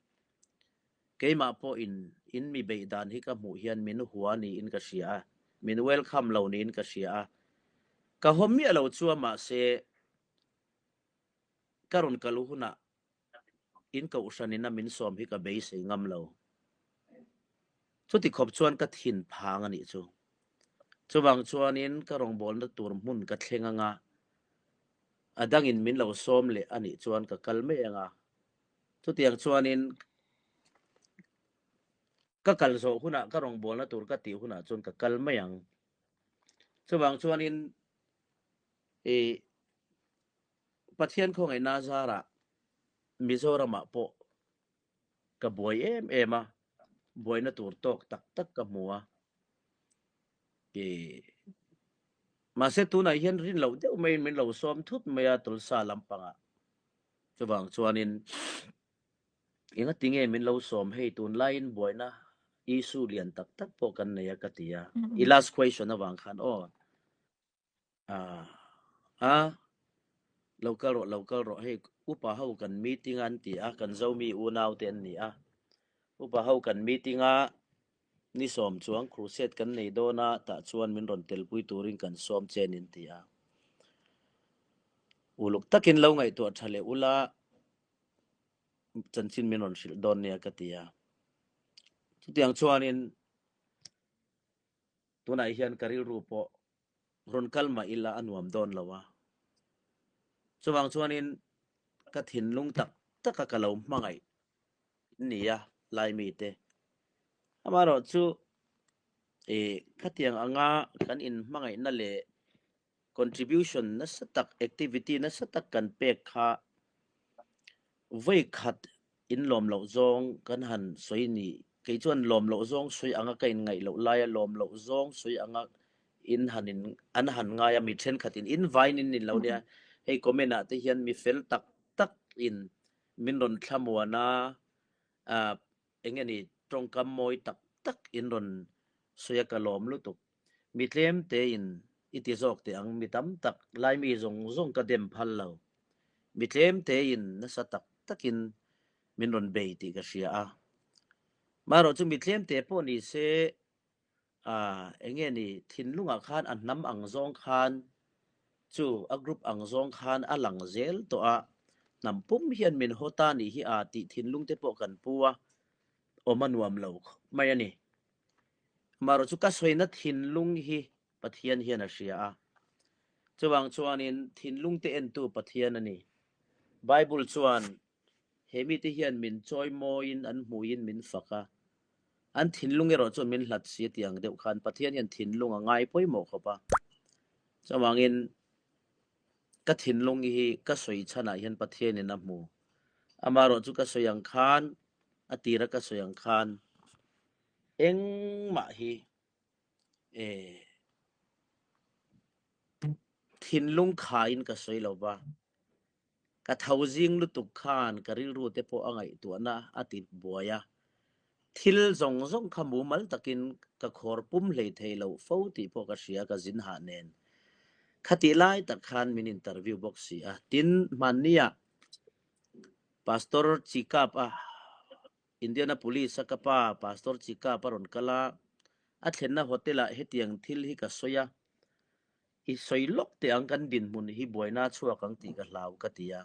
Keimah pawhin in mi beih dan hi ka hmuh hian min hua niin ka hria a, min welcome lo niin ka hria a. Ka haw miah lo chu a mahse ka rawn kal hunah in kohhran ina min sawm hi ka beisei ngam lo. Chuti khawp chuan ka thin phang a nih chu. Chuvang chuanin ka rawngbawlna tur hmun ka thleng anga a dangin min lo sawm leh a nih chuan ka kal mai anga Chutiang chuanin ka kal zawh hunah ka rawngbawlna tur ka tih hunah chuan ka kal mai ang. Chuvang chuanin i Pathian khawngaihna zarah Mizoramah pawh ka buai em em a, buaina tur tawk tak tak ka hmu a. I mahse tunah hian rin loh deuh maiin min lo sawm thut mai a Tulsa lampangah. Chuvang chuanin engatinge min lo sawm hei tunlaiin buaina issue lian tak tak pawh kan nei a ka ti a. I last question avang khan aw ah a lo kal rawh lo kal rawh hei upa ho kan meeting a an ti a kan Zomi unau te an ni a upa ho kan meeting a ni sawm chuang crusade kan nei dawn a tah chuan min rawn telpui turin kan sawm che a ni an ti a. Uluk takin lo ngaihtuah tha leh ula chanchin min rawn hrilh dawn nia ka ti a. Chutiang chuanin tunah hian ka rilru pawh rawn kal mah ila a nuam dawn lo a. Chuvang chuanin ka thinlung tak taka ka lo hmangaih nia Laimi te. Amaherawhchu ih khatiang anga kan inhmangaihna leh. Contribution nasa tak, activity nasa tak kan pek kha vawi khat in lawm loh zawng kan han sawi ni. Kei chuan lawm loh zawng sawi anga ka inngaih loh laia lawm loh zawng sawi anga in han in an han ngai a, mi thenkhat in in vain in nin lo nia. Hei comment ah te hian mi fel tak tak in min rawn thlamuan a, ah eng nge ni tawngkam mawi tak tak in rawn sawi a ka lawm lutuk. Mi tlem te in i ti zawk teh ang, mi tam tak Laimi zawng zawng ka dem phal lo. Mi tlem te in nasa tak takin min rawn bei tih ka hria a. Marawh chu mi tlem te pawh ni se ah eng nge ni thinlungah khan a hnam ang zawng khan chu a group ang zawng khan a lang zel tawh a, hnam pum hian min haw ta nih hi a tih thinlung te pawh kan pu a, awm a nuam lo khawp mai a ni. Marawh chu ka sawina thinlung hi Pathian hian a hria a. Chuvang chuanin thinlung te entu Pathian a ni. Bible chuan he mite hian min chawimawiin an hmuiin min fak a, an thinlung erawh chuan min hlat si tih ang deuh khan Pathian hian thinlung a ngai pawimawh khawp a. Chuvangin ka thinlung hi ka sawi chhanah hian Pathianin a hmu. Amaherawh chu ka sawi ang khan, a tira ka sawi ang khan engmah hi eh thinlung khain ka sawi lo va. Ka tho zing lutuk khan ka rilru te pawh a ngaihtuahna a ti buai a, thil zawng zawng kha mumal takin ka khawr pum hlei thei lo fo tih pawh ka hria ka zin hah nen. Khatih lai tak khan min interview bawk si a, tin hmanniah Pastor Chikap a Indianapolis a ka pa Pastor Chikap a rawn kal a, a thlenna hotel ah hetiang thil hi ka sawi a, I sawi lawk teh ang kan dinhmun hi buaina a chhuak ang tih ka hlau ka ti a.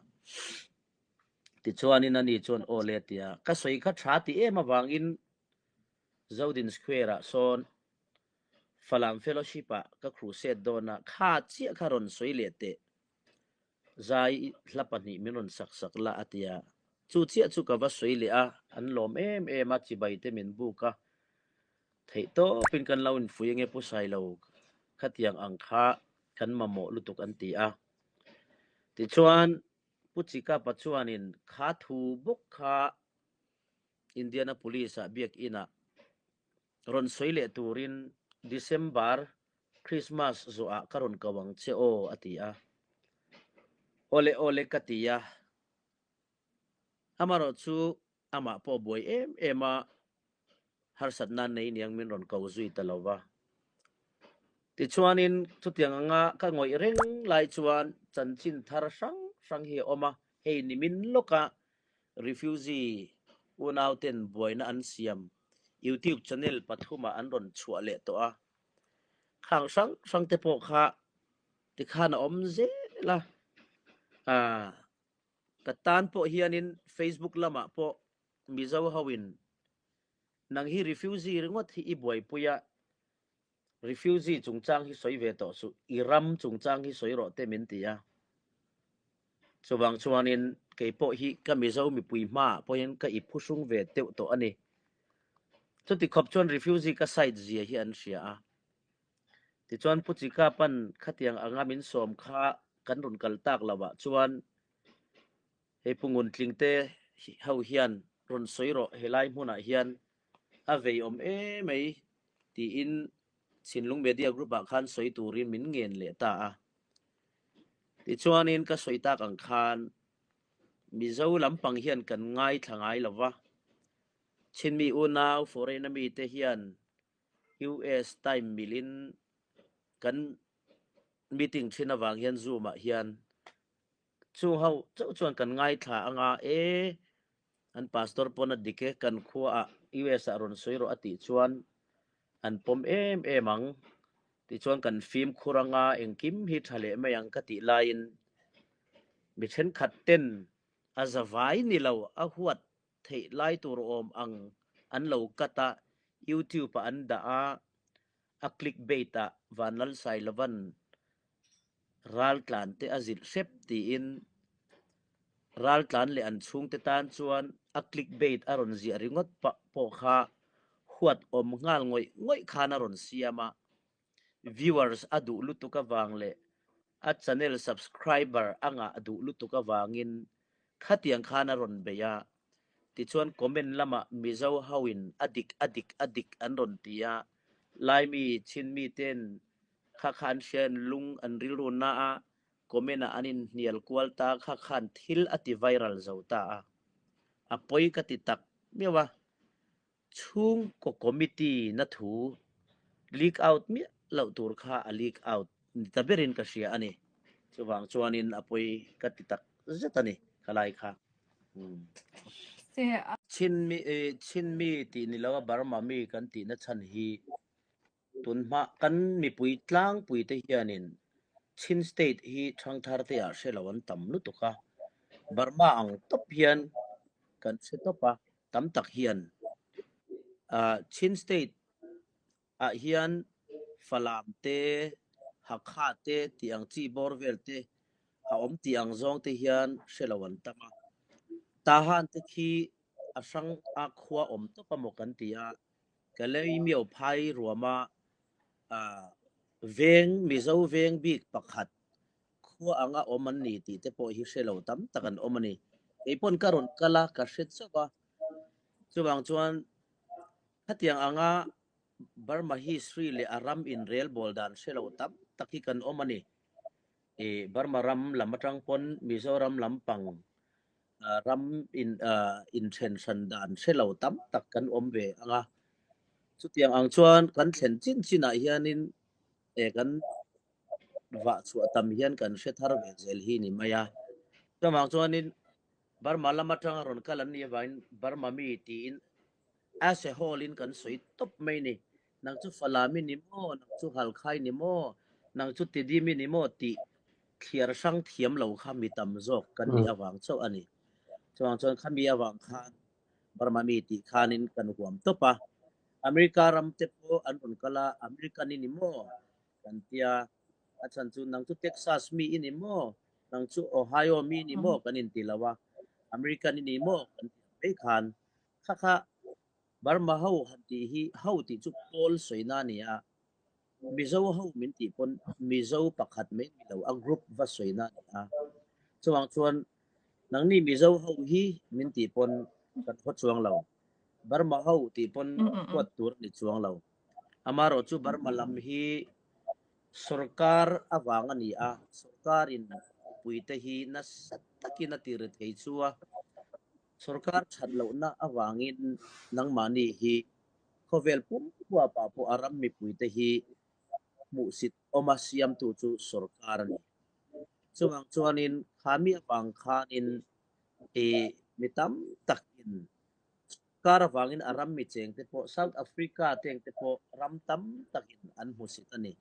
Tichuanin ani chuan aw le a ti a. Ka sawi kha tha ti em avangin Zodin Square ah sawn Falam Fellowship ah ka crusade dawn a, kha chiah kha rawn sawi leh teh. Zai hla pahnih min rawn sak sak la a ti a. Chu chiah chu ka va sawi leh a, an lawm em em a, chibai te min buk a. Theih tawpin kan lo infui ange Pu Sailo khatiang ang kha kan mamawh lutuk an ti a. Tichuan Pu Chikapa chuanin kha thu bawk kha Indianapolis-ah biakinah rawn sawi leh turin December Christmas zawhah ka rawn ko ang che aw a ti a. Awle awle ka ti a. Amaherawh chu amah pawh buai em em a, harsatna nei niang min rawn ko zui ta lo va. Tichuanin chutiang anga ka ngawih reng lai chuan chanchin thar hrang hrang hi a awm a, hei nimin lawka refugee unauten buaina an siam YouTube channel pathumah an rawn chhuah leh tawh a, khang hrang hrang te pawh kha tikhan a awm zel a, ah Ka tan pawh hianin Facebook lamah pawh Mizo hoin nang hi refugee ringawt hi i buaipui a, refugee chungchang hi sawi ve tawh suh, i ram chungchang hi sawi rawh te min ti a. Chuvang chuanin kei pawh hi ka Mizo mipui hmaah pawhin ka i phuhrung ve deuh tawh a ni. Chuti khawp chuan refugee ka side zia hi an hria a. Tichuan Pu Chika pan khatiang anga min sawm kha kan rawn kal tak lo ah chuan hei Pu Nguntling te ho hian rawn sawi rawh helai hmunah hian a vei awm emai tiin Chhinlung Media Group ah khan sawi turin min ngen leh ta a. Tichuanin ka sawi tak ang khan Mizo lampang hian kan ngaithla ngai lo va, Chinmi unau foreign ami te hian US time milin kan meeting thin avang hian Zoom ah hian chung ho chauh chuan kan ngaithla anga e an pastor pawn a dik e kan khua ah US ah rawn sawi rawh a tih chuan an pawm em em ang tichuan kan fimkhur anga engkim hi tha leh mai ang ka tih laiin mi thenkhat ten a zavai ni lo a huat theih lai tur awm ang an lo cut a, YouTube ah an dah a, a click bait ah Vanlalsailovan raltlan te a zilh hrep tiin raltlan leh an chhungte tan chuan a click bait a rawn ziah ringawt pawh kha huat awm nghal ngawih ngawih khan a rawn siam a, viewers a duh lutuk avang leh. A channel subscriber a ngah duh lutuk avangin khatiang khan a rawn bei a, tichuan comment lamah Mizo hoin a dik a dik a dik an rawn ti a, Laimi Chinmi ten kha kha an hria an lung an rilru na a, comment ah an inhnial kual ta kha khan thil a ti viral zo ta a, a pawi ka ti tak miau a. Chhungkaw committee na thu leak out miah loh tur kha a leak out ni ta berin ka hria a ni. Chuvang chuanin a pawi ka ti tak zet a ni khalai kha. Chinmi Chinmi tih ni lo a Burma mi kan tihna chhan hi Tunhma kan mipui tlangpui te hianin Chin State hi thangthar te ah hre lo an tam lutuk a, Burma ang tawp hian kan hre tawp a, tam tak hian Chin State ah hian Falam te, Hakha te tih ang chi bawr vel te a awm tih ang zawng te hian hre lo an tam a. Tahan te khi a hrang a khua awm tawp a maw kan ti a, Kalaymyo phai ruama veng Mizo veng bik pakhat khua anga awm an ni tih te pawh hi hre lo tam tak an awm a ni. Kei pawn ka rawn kal a, ka hre chauh a. Chuvang chuan khatiang anga Burma history leh a ram inrelbawl dan hre lo tam tak hi kan awm a ni. Burma ram lam atang pawn Mizoram lampang ram in inthen hran dan hre lo tam tak kan awm ve ang a. Chutiang ang chuan kan thlen chin chinah hianin kan vah chhuah tam hian kan hre thar ve zel hi ni mai a. Chuvang chuanin Burma lam atanga rawn kal an nih avangin Burma mi tiin as a whole in kan sawi tawp mai ni. Nang chu Falam i ni maw, nang chu Halkha i ni maw, nang chu Tidim i ni maw tih thliar hrang thiam lo kha mi tam zawk kan nih avang chauh a ni. Chuvang chuan khami avang khan Burma mi tih khanin kan huam tawp a. America ram te pawh an rawn kal a, American i ni maw kan tia, a chhan chu nang chu Texas mi i ni maw, nang chu Ohio mi i ni maw kan inti lo a, American i ni maw kan ti ang mai khan kha kha Burma ho han tih hi ho tih chu pawl sawina a ni a, Mizo ho min tih pawn Mizo pakhat mai ni lo a group va sawina a ni a. Chuvang chuan nangni Mizo ho hi min tih pawn kan haw chuang lo, Burma ho tih pawn huat tur a ni chuang lo. Amaherawh chu Burma lam hi sorkar avang a ni a, sorkarin mipuite hi nasa takin a ti ri thei chu a. Sorkar that lohna avangin nangmahni hi khawvel pum huapah pawh a ram mipuite hi hmuhsit awma siamtu chu sorkar a ni. Chuvang chuanin khami avang khanin ih mi tam takin sorkar avangin a ram mi chengte pawh South Africa tengte pawh ram tam takin an hmusit a ni.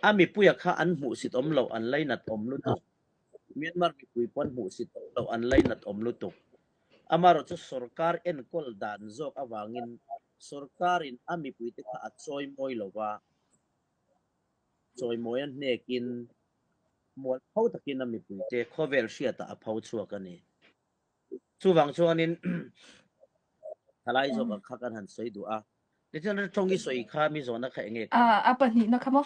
A mipuia kha an hmuhsit awm loh an lainat awm lutuk. Myanmar mipui pawn hmuhsit awm loh an lainat awm lutuk. Amaherawh chu sorkar enkawl dan zawk avangin sorkarin a mipuite kha a chawimawi lo va, chawimawi a hnekin mualpho takin a mipuite khawvel hriatah a pho chhuak a ni. Chuvang chuanin thalai zawkah kha kan han sawi duh a. Tichuan tawng i sawi kha mi zawhna kha eng nge kha? A pahnihna kha maw?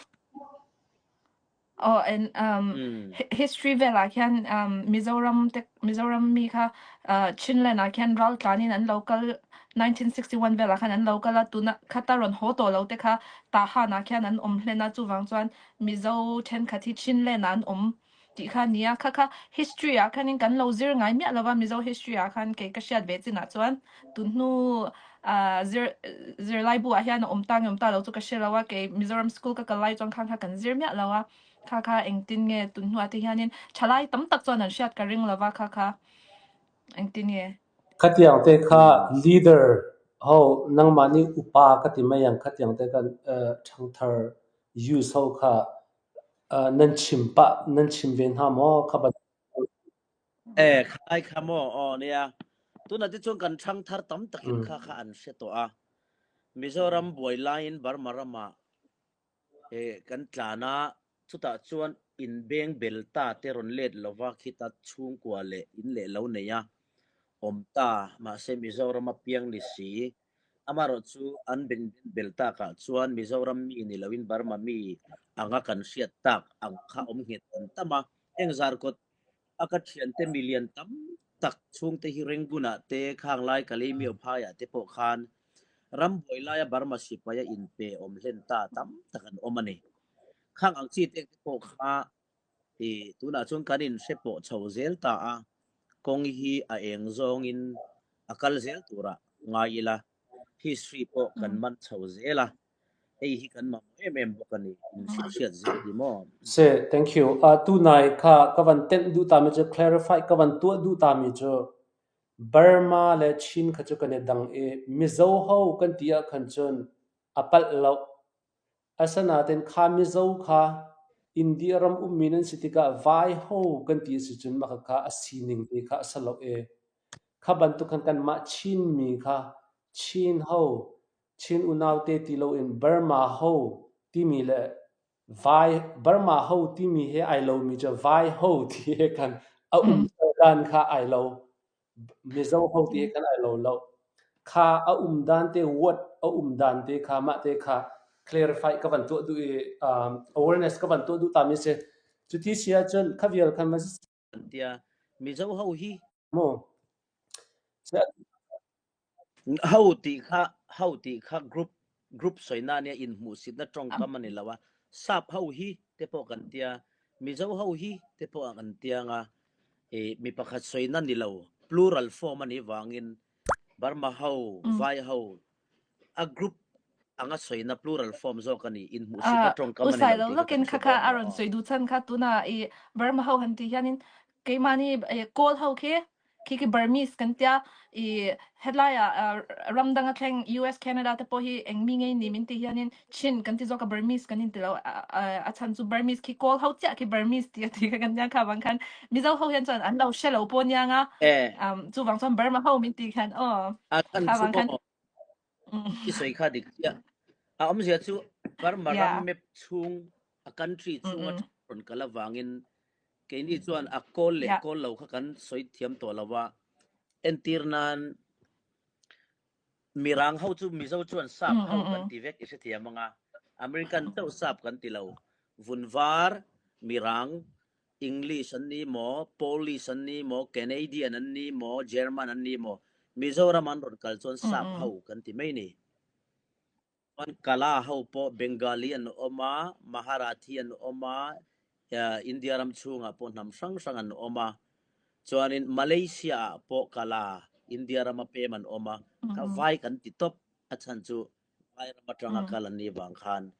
Oh, and um, history velah khian um, Mizoram te Mizoram mi kha uh, Chinland ah khian ral tlanin an lo kal 1961 velah khan an lo kal a tuna khata rawn haw tawh lo te kha Tahan ah khian an awm hlen a chuvang chuan Mizo thenkhat hi Chinland ah an awm tih kha nia kha kha history ah khanin kan lo zir ngai miah lova Mizo history ah khan kei ka hriat ve chinah chuan tun hnu uh, zir zirlai bu ah hian a awm ta nge awm ta lo chu ka hre lo a kei Mizoram school ka kal lai chuan khan kha kan zir miah lo a kha kha engtin nge tun hnuah te hianin thalai tam tak chuan an hriat ka ring lova kha kha engtin nge Khatiang te kha leader ho nangmahni upa ka ti mai ang khatiang te khan thangthar youth ho kha nan chim pah nan chim ve hna maw kha ban E khai kha maw aw nia tunah te chuan kan thang thar tam takin kha kha an hre tawh a Mizoram buai laiin Burma ramah e kan tlan a chutah chuan inbeng bel ta te rawn let lova khita chhungkua leh in leh lo nei a awm ta mahse Mizoram a piang ni si. Amaherawhchu an ben bel takah chuan Mizoram mi ni loin Burma mi anga kan hriat tak ang kha awm nghet an tam a. Heng zarkawt a ka thiante milian tam tak chhungte hi Rangoon-ah te, Khanglai Kalaymyo phaiah te pawh khan rambuai laia Burma sipaia inpe awm hlen ta tam tak an awm a ni. Khang ang chi te pawh kha i tunah chuan kan inhre pawh chho zel ta a, kawng hi a eng zawngin a kal zel turah ngai ila, history pawh kan man chho zel a, hei hi kan mamawh em em bawk a ni, in hriat zel hi maw? Se, thank you. Uh, tunai kha ka van tenh duh tami cu clarify ka van tuah duh tami cu Burma le Chin kha cu kan i dang i Mizo ho kan ti ah khan cun a palh lo. Asinain kha Mizo kha India ram ummi nan si tikah vai ho kan ti si cun mah kha a sining te kha a si lo i kha bantuk khan kanmah Chinmi kha Chin ho, Chin unau te ti loin Burma ho timi le vai Burma ho timi he ai lomi cu vai ho ti he khan a um dan kha ai lo. Mizo ho ti he khan ai lo lo. Kha a um dan te word a um dan te kha mah te kha clarify ka van tuah duh i awareness ka van tuah duh ta mi si. Cuti si ahcun kha vial khan ma An tia Mizo ho hi mu. Ho tih kha ho tih kha group group sawina nia inhmuhsitna tawngkam a ni lo a, sap ho hi te pawh kan tia, Mizo ho hi te pawh kan tia anga i mi pakhat sawina ni lo plural form a nih vangin Burma ho, Vai ho a group anga sawina plural form zawk a ni inhmuhsitna tawngkam a ni Usai lo lo tih kha lokin kan hre kha kha dawn a nia rawn aw. sawi duh chhan kha tuna i Burma ho han tih hianin keimahni Kawl ho khi Khi khi Burmese kan tia i hetlai ah ramdang a thleng US Canada te pawh hi eng mi ngei ni min ti hianin Chin kan ti zawk a Burmese kan in ti lo a chhan chu Burmese khi Kawl ho chiah khi Burmese ti a ti kha kan nia kha vang khan Mizo ho hian chuan an lo hre lo pawh nia nga chu vang chuan Burma ho min ti khan aw A chhan kha chu vang khan maw i sawi kha dik chiah. A awmzia chu Burma ram map chhung a country chhung a rawn kal avangin Keini chuan a kawl leh kawl lo kha kan sawi thiam tawh lo a, entir nan Mirang ho chu Mizo chuan sap ho kan ti vek i hrethiam ang a, American chauh sap kan ti lo, vun var, Mirang, English an ni maw, Polish an ni maw, Canadian an ni maw, German an ni maw, Mizoram an rawn kal chuan sap ho kan ti mai ni. Chuan Kala ho pawh Bengali an awm a, Maharathi an awm a, India ram chhungah pawh hnam hrang hrang an awm a. Chuanin Malaysia ah pawh Kala, India rama pem an awm a, kha vai kan ti tawp. A chhan chu vai ram atanga kal an nih vang khan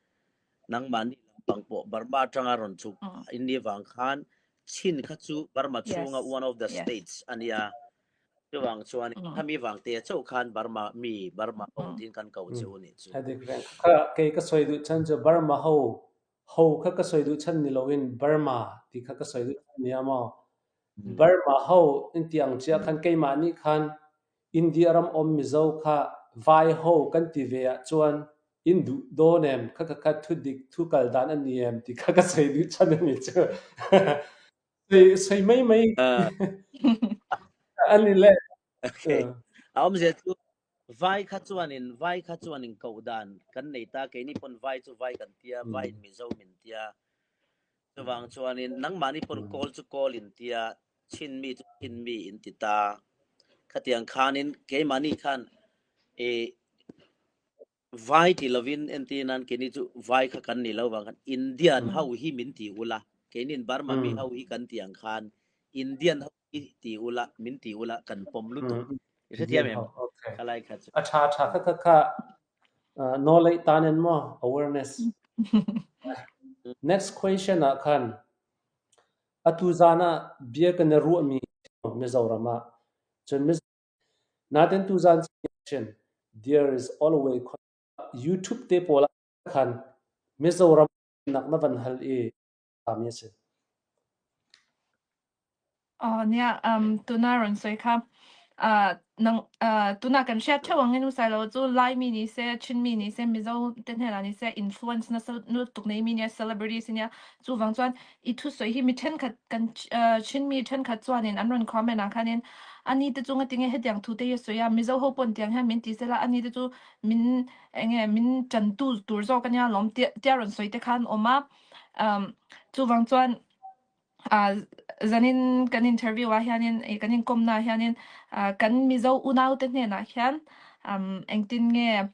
nangmahni lampang pawh Burma atanga rawn chhuk in nih vang khan Chin kha chu Burma chhunga one of the states a nia. Chuvang chuan khami vang te chauh khan Burma mi Burma ho tiin kan ko che u nih chu. A dik reng. Kha kei ka sawi duh chhan chu Burma ho ho kha ka sawi duh chhan ni loin Burma ti kha ka sawi duh chhan nia maw. Burma ho in ti ang chiah khan keimah nih khan India ram awm Mizo kha vai ho kan ti ve ah chuan in duh dawn em kha kha kha thu dik thu kal dan a ni em ti kha ka sawi duh chhan a ni chu. Sei sei mai mai an ni le. Okay. A awmzia chu vai kha chuanin vai kha chuanin koh dan kan nei ta keini pawn vai chu vai kan tia vai in Mizo min tia chuvang chuanin nangmahni pawn kawl chu kawl in tia chin mi chu chin mi in ti ta khatiang khanin keimahni khan e Vai ti lovin entir nan keini chu vai kha kan ni lo vang khan Indian ho hi min ti ula, keinin Burma mi ho hi kan ti ang khan Indian ho hi ti ula, min ti ula kan pawm lutuk. I hrethiam em? Khalai kha chu. A tha tha kha kha kha knowledge tan en maw awareness. Next question ah khan atu zan ah bia kan i ruahmi Mizoram ah cun Nain tuzaan there is always YouTube te pawl ah khan Mizoram nak na van hal i mi a si. Aw nia, tuna rawn sawi kha. Nang tuna kan hriat theuh angin u Sailo chu Laimi ni se, Chinmi ni se, Mizo te hnenah ni se influence nasa lutuk nei mi nia, celebrities ania. Chuvang chuan i thusawi hi mi thenkhat kan Chinmi thenkhat chuanin an rawn comment ah khanin ani te chu ngatinge hetiang thu te hi a sawi a, Mizo ho pawn tiang hian min ti sela ani te chu min enge min tantu tur zawk ania lawm tia tia rawn sawi te khan awm a. Chuvang chuan Zanin kan interview ah hianin ih kan inkawmna ah hianin kan Mizo unaute hnenah hian engtin nge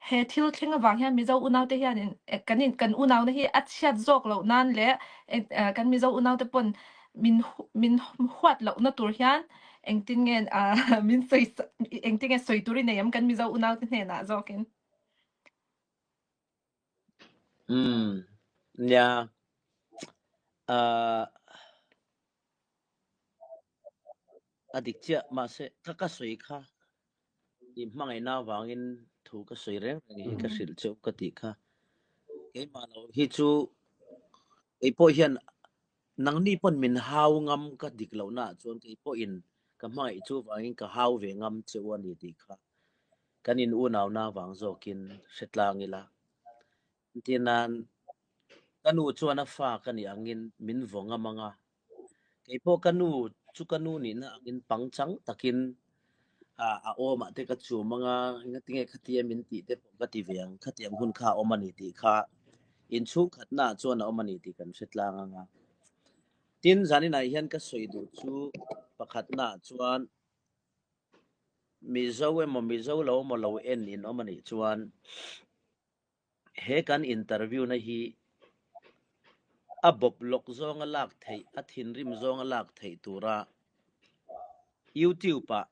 he thil thleng avang hian Mizo unaute hianin kan in kan unauna hi a chhiat zawk loh nan leh kan Mizo unaute pawn min min huat lohna tur hian engtin nge min sawi engtin nge sawi tur i nei em kan Mizo unaute hnenah zawkin. Umm nia ahh a dik chiah mahse ka ka sawi kha i hmangaihna avangin thu ka sawi reng reng hi ka hrilh cheu ka tih kha keimah lo hi chu keipawh hian nangni pawn min hau ngam ka dik lohna ah chuan keipawhin ka hmangaih chu vangin ka hau ve ngam cheu a ni tih kha Kan in unauna avang zawkin hre tlang ila. Entir nan, ka nu chuan a fa ka nih angin min vaw ngam ang a. Keipawh ka nu chu ka nu nihna angin pangchang takin a awmah te ka chum ang a, engatinge khatia min tih te pawh ka ti ve ang, khatiang hun kha a awm a ni tih kha inchhungkhatnaah chuan a awm a ni tih kan hre tlang ang a. Tin, zaninah hian ka sawi duh chu pakhatnaah chuan Mizo emaw Mizo lo emaw lo en in awm a nih chuan he kan interview na hi a bawp lawk zawnga lak theih, a thinrim zawnga lak theih tura YouTube ah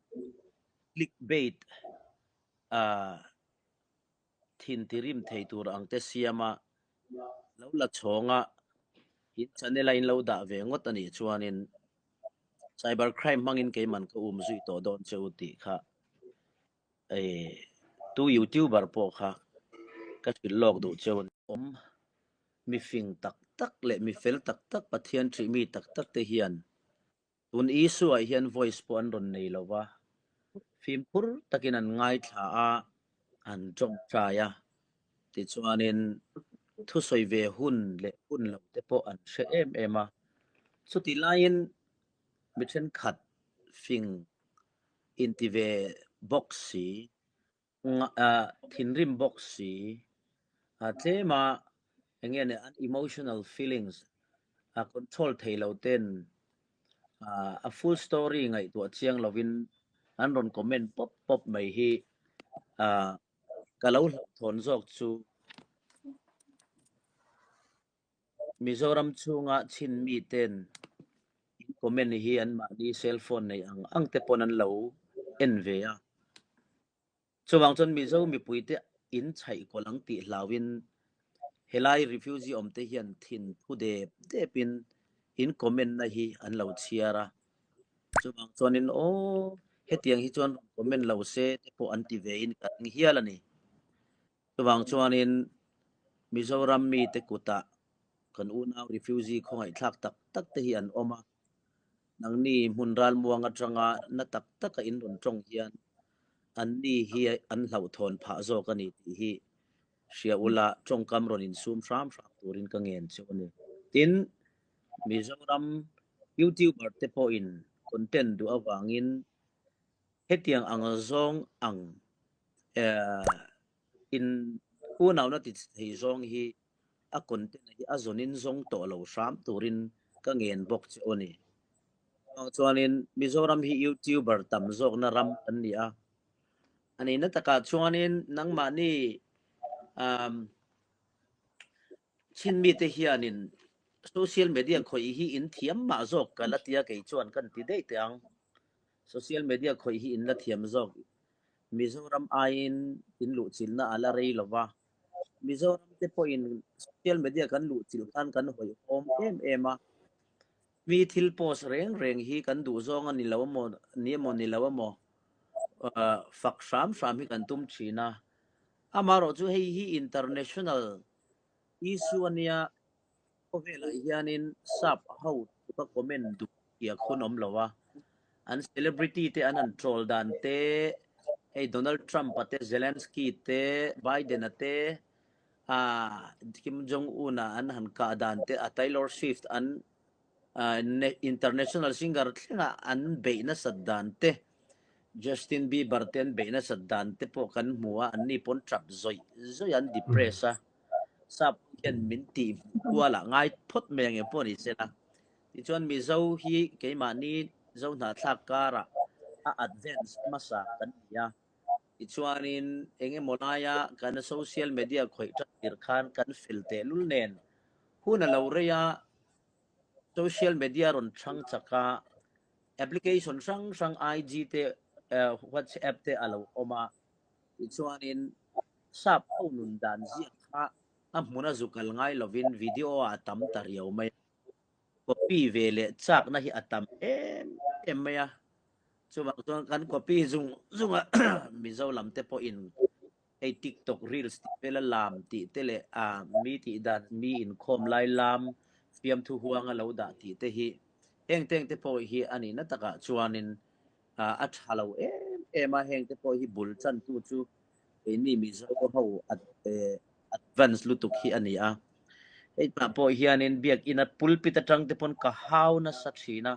click bait ah thin tirim thei tur ang te siama lo la chhawnga in channel a in lo dah ve ngawt a nih chuanin Cyber crime hmangin keiman ka um zui tawh dawn che u tih kha tu youtuber pawh kha ka hrilh lawk duh cheu a ni. Awm mi fing tak tak leh mi fel tak tak Pathian ṭih mi tak tak te hian tun issue ah hian voice pawh an rawn nei lo va, fimkhur takin an ngaithla a, an ṭawngṭai a, tichuanin thusawi ve hun leh hun lo te pawh an hre em em a. Chutih laiin mi thenkhat fing inti ve bawk si, thinrim bawk si, tlema eng nge an emotional feelings a control thei lo ten a full story ngaihtuah chiang lovin an rawn comment pawp pawp mai hi ka lo hlauhthawn zawk chu Mizoram chhunga chin miten in comment hi anmahni cell phone nei ang ang te pawn an lo en ve a. Chuvang chuan Mizo mipuite in chhaih kawlh ang tih hlauhin helai refugee awm te hian thin thu dep depin in comment na hi an lo chhiar a. Chuvang chuanin aw hetiang hi chuan rawn comment lo se te pawh an ti ve in ka ring hial a ni. Chuvang chuanin Mizoram mite kutah kan unau refugee khawngaihthlak tak tak te hi an awm a. Nangni hmun ralmuang atanga na tak taka in rawn tawng hian anni hi an hlauhthawn phah zawk a ni tih hi hria ula tawngkam rawn insum hram hram turin ka ngen chu a ni. Tin, Mizoram YouTuber te pawhin content duh avangin hetiang ang zawng ang in unauna ti thei zawng hi a content hi a zawnin zawng tawh lo hram turin ka ngen bawk che aw ni. Chuanin Mizoram hi YouTuber tam zawkna ram kan ni a. A nihna takah chuanin nangmahni um chin mite hianin social media khawih hi in thiam mah zawk ka la tia kei chuan kan ti daih teh ang. Social media khawih hi in la thiam zawk. Mizoram aiin in luhchilhna a la rei lo va. Mizoram te pawhin social media kan luhchilh khan kan hawihhawm em em a, mi thil post reng reng hi kan duh zawng a ni lo emaw ni emaw ni lo emaw fak hram hram hi kan tum thin a. Amaherawh chu hei hi international issue a nia, khawvelah hianin sap ho ka comment duh tiak hun awm lo a. An celebrity te an han troll dan te, hei Donald Trump a te, Zelensky te, Biden a te, ah Kim Jong Un a an han kah dan te, a Taylor Swift an international singer thlenga an beih nasat dan te, Justin Bieber te an beih nasat dan te pawh kan hmu a, anni pawn tap zawih zawih an depress a, sap hian min tih kual ah ngai phawt mai ang em pawh ni sela. Tichuan Mizo hi keimahni Zo hnahthlak karah a advance hmasa kan ni a, tichuanin eng emaw laia kan social media khawih tan tir khan kan fel tehlul nen hun a lo rei a, social media rawn chhang chak a, application hrang hrang IG te WhatsApp te a lo awm a, tichuanin sap ho nun dan ziak kha a hmuna zu kal ngai lovin video ah a tam ta riau mai a. Copy ve leh chakna hi a tam em em mai a, chuvang chuan kan copy zung zung a Mizo lam te pawhin hei TikTok reels tih vela lam tih te leh a mi tih dan mi inkhawm lai lam fiamthu huanga lo dah tih te hi heng teng te pawh hi a nihna takah chuanin a tha lo em em a, heng te pawh hi bul chantu chu keini Mizo ho advance lutuk hi a ni a. Hei tah pawh hianin biakina pulpit atang te pawn ka hau nasa thin a,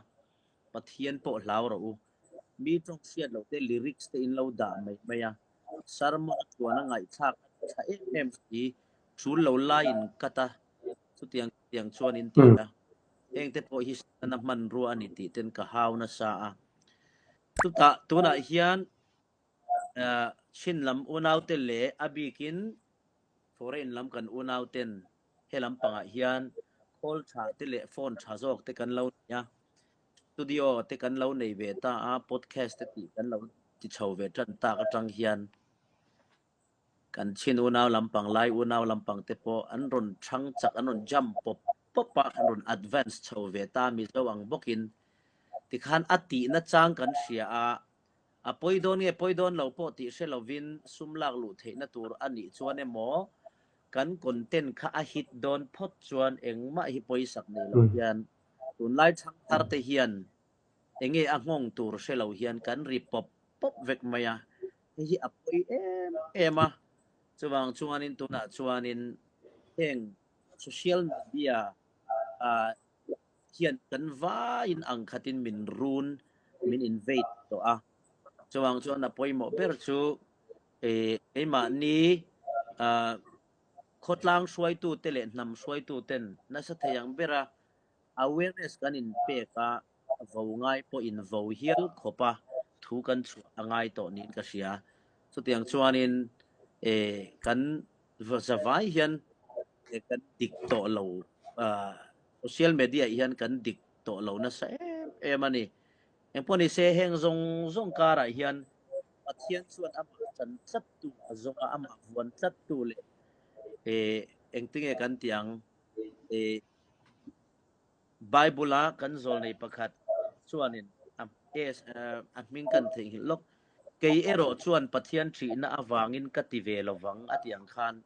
Pathian pawh hlau rawh u. Mi tawng hriat loh te lyrics te in lo dah mai mai a, sermon a tluan a ngaihthlak a tha em em si, tul lo laiin cut a, chutiang chutiang chuan in ti a. Heng te pawh hi Setana hmanrua a ni tih ten ka hau nasa a. Chutah tunah hian Chin lam unaute leh a bikin foreign lam kan unauten he lampangah hian khawl tha te leh phone tha zawk te kan lo nei a, studio te kan lo nei ve ta a, podcast te tih kan lo ti chho ve tan tak atang hian kan Chin unau lampang, Lai unau lampang te pawh an rawn chhang chak, an rawn jump pawp pawp a, an rawn advance chho ve ta Mizo ang bawkin tikhan a tihna chang kan hria a, A pawi dawn nge pawi dawn lo pawh tih hre lovin sum lak luh theihna tur a nih chuan emaw kan content kha a hit dawn phawt chuan engmah hi pawisak nei lo hian tunlai chhangthar te hian enge a nghawng tur hre lo hian kan ri pawp pawp vek mai a, hei hi a pawi em em a, chuvang chuanin tunah chuanin heng social media ah hian kan vaiin ang khatin min run, min invade tawh a. Chuvang chuan a pawimawh ber chu eh keimahni ah khawtlang hruaitute leh hnam hruaituten nasa thei ang bera awareness kan inpek a, vo ngai pawh in vo hial khawp a thu kan chhuah a ngai tawh niin ka hria. Chutiang chuanin eh kan zavai hian kan dik tawh lo social media hian kan dik tawh lo nasa em em a ni. Engpawh ni se heng zawng zawng karah hian Pathian chuan amah chan tlat tu a zawng a, amah vuan tlat tu leh eh engtinge kan tih ang eh Bible a kan zawlnei pakhat chuanin a a hming kan theihnghilh lawk. Kei erawh chuan Pathian ṭhihna avangin ka ti ve lovang a tih ang khan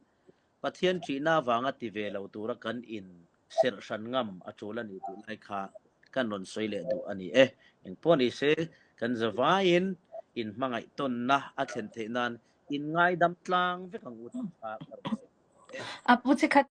Pathian ṭhihna avanga ti ve lo tura kan in serh hran ngam a ṭul a ni tih lai kha kan rawn sawi leh duh a ni e. Engpawh ni se, kan zavaiin in hmangaih tawnna a thlen theih nan in ngaidam tlang vek ang u tih kha ka rawn sawi duh e. A pu chikhat.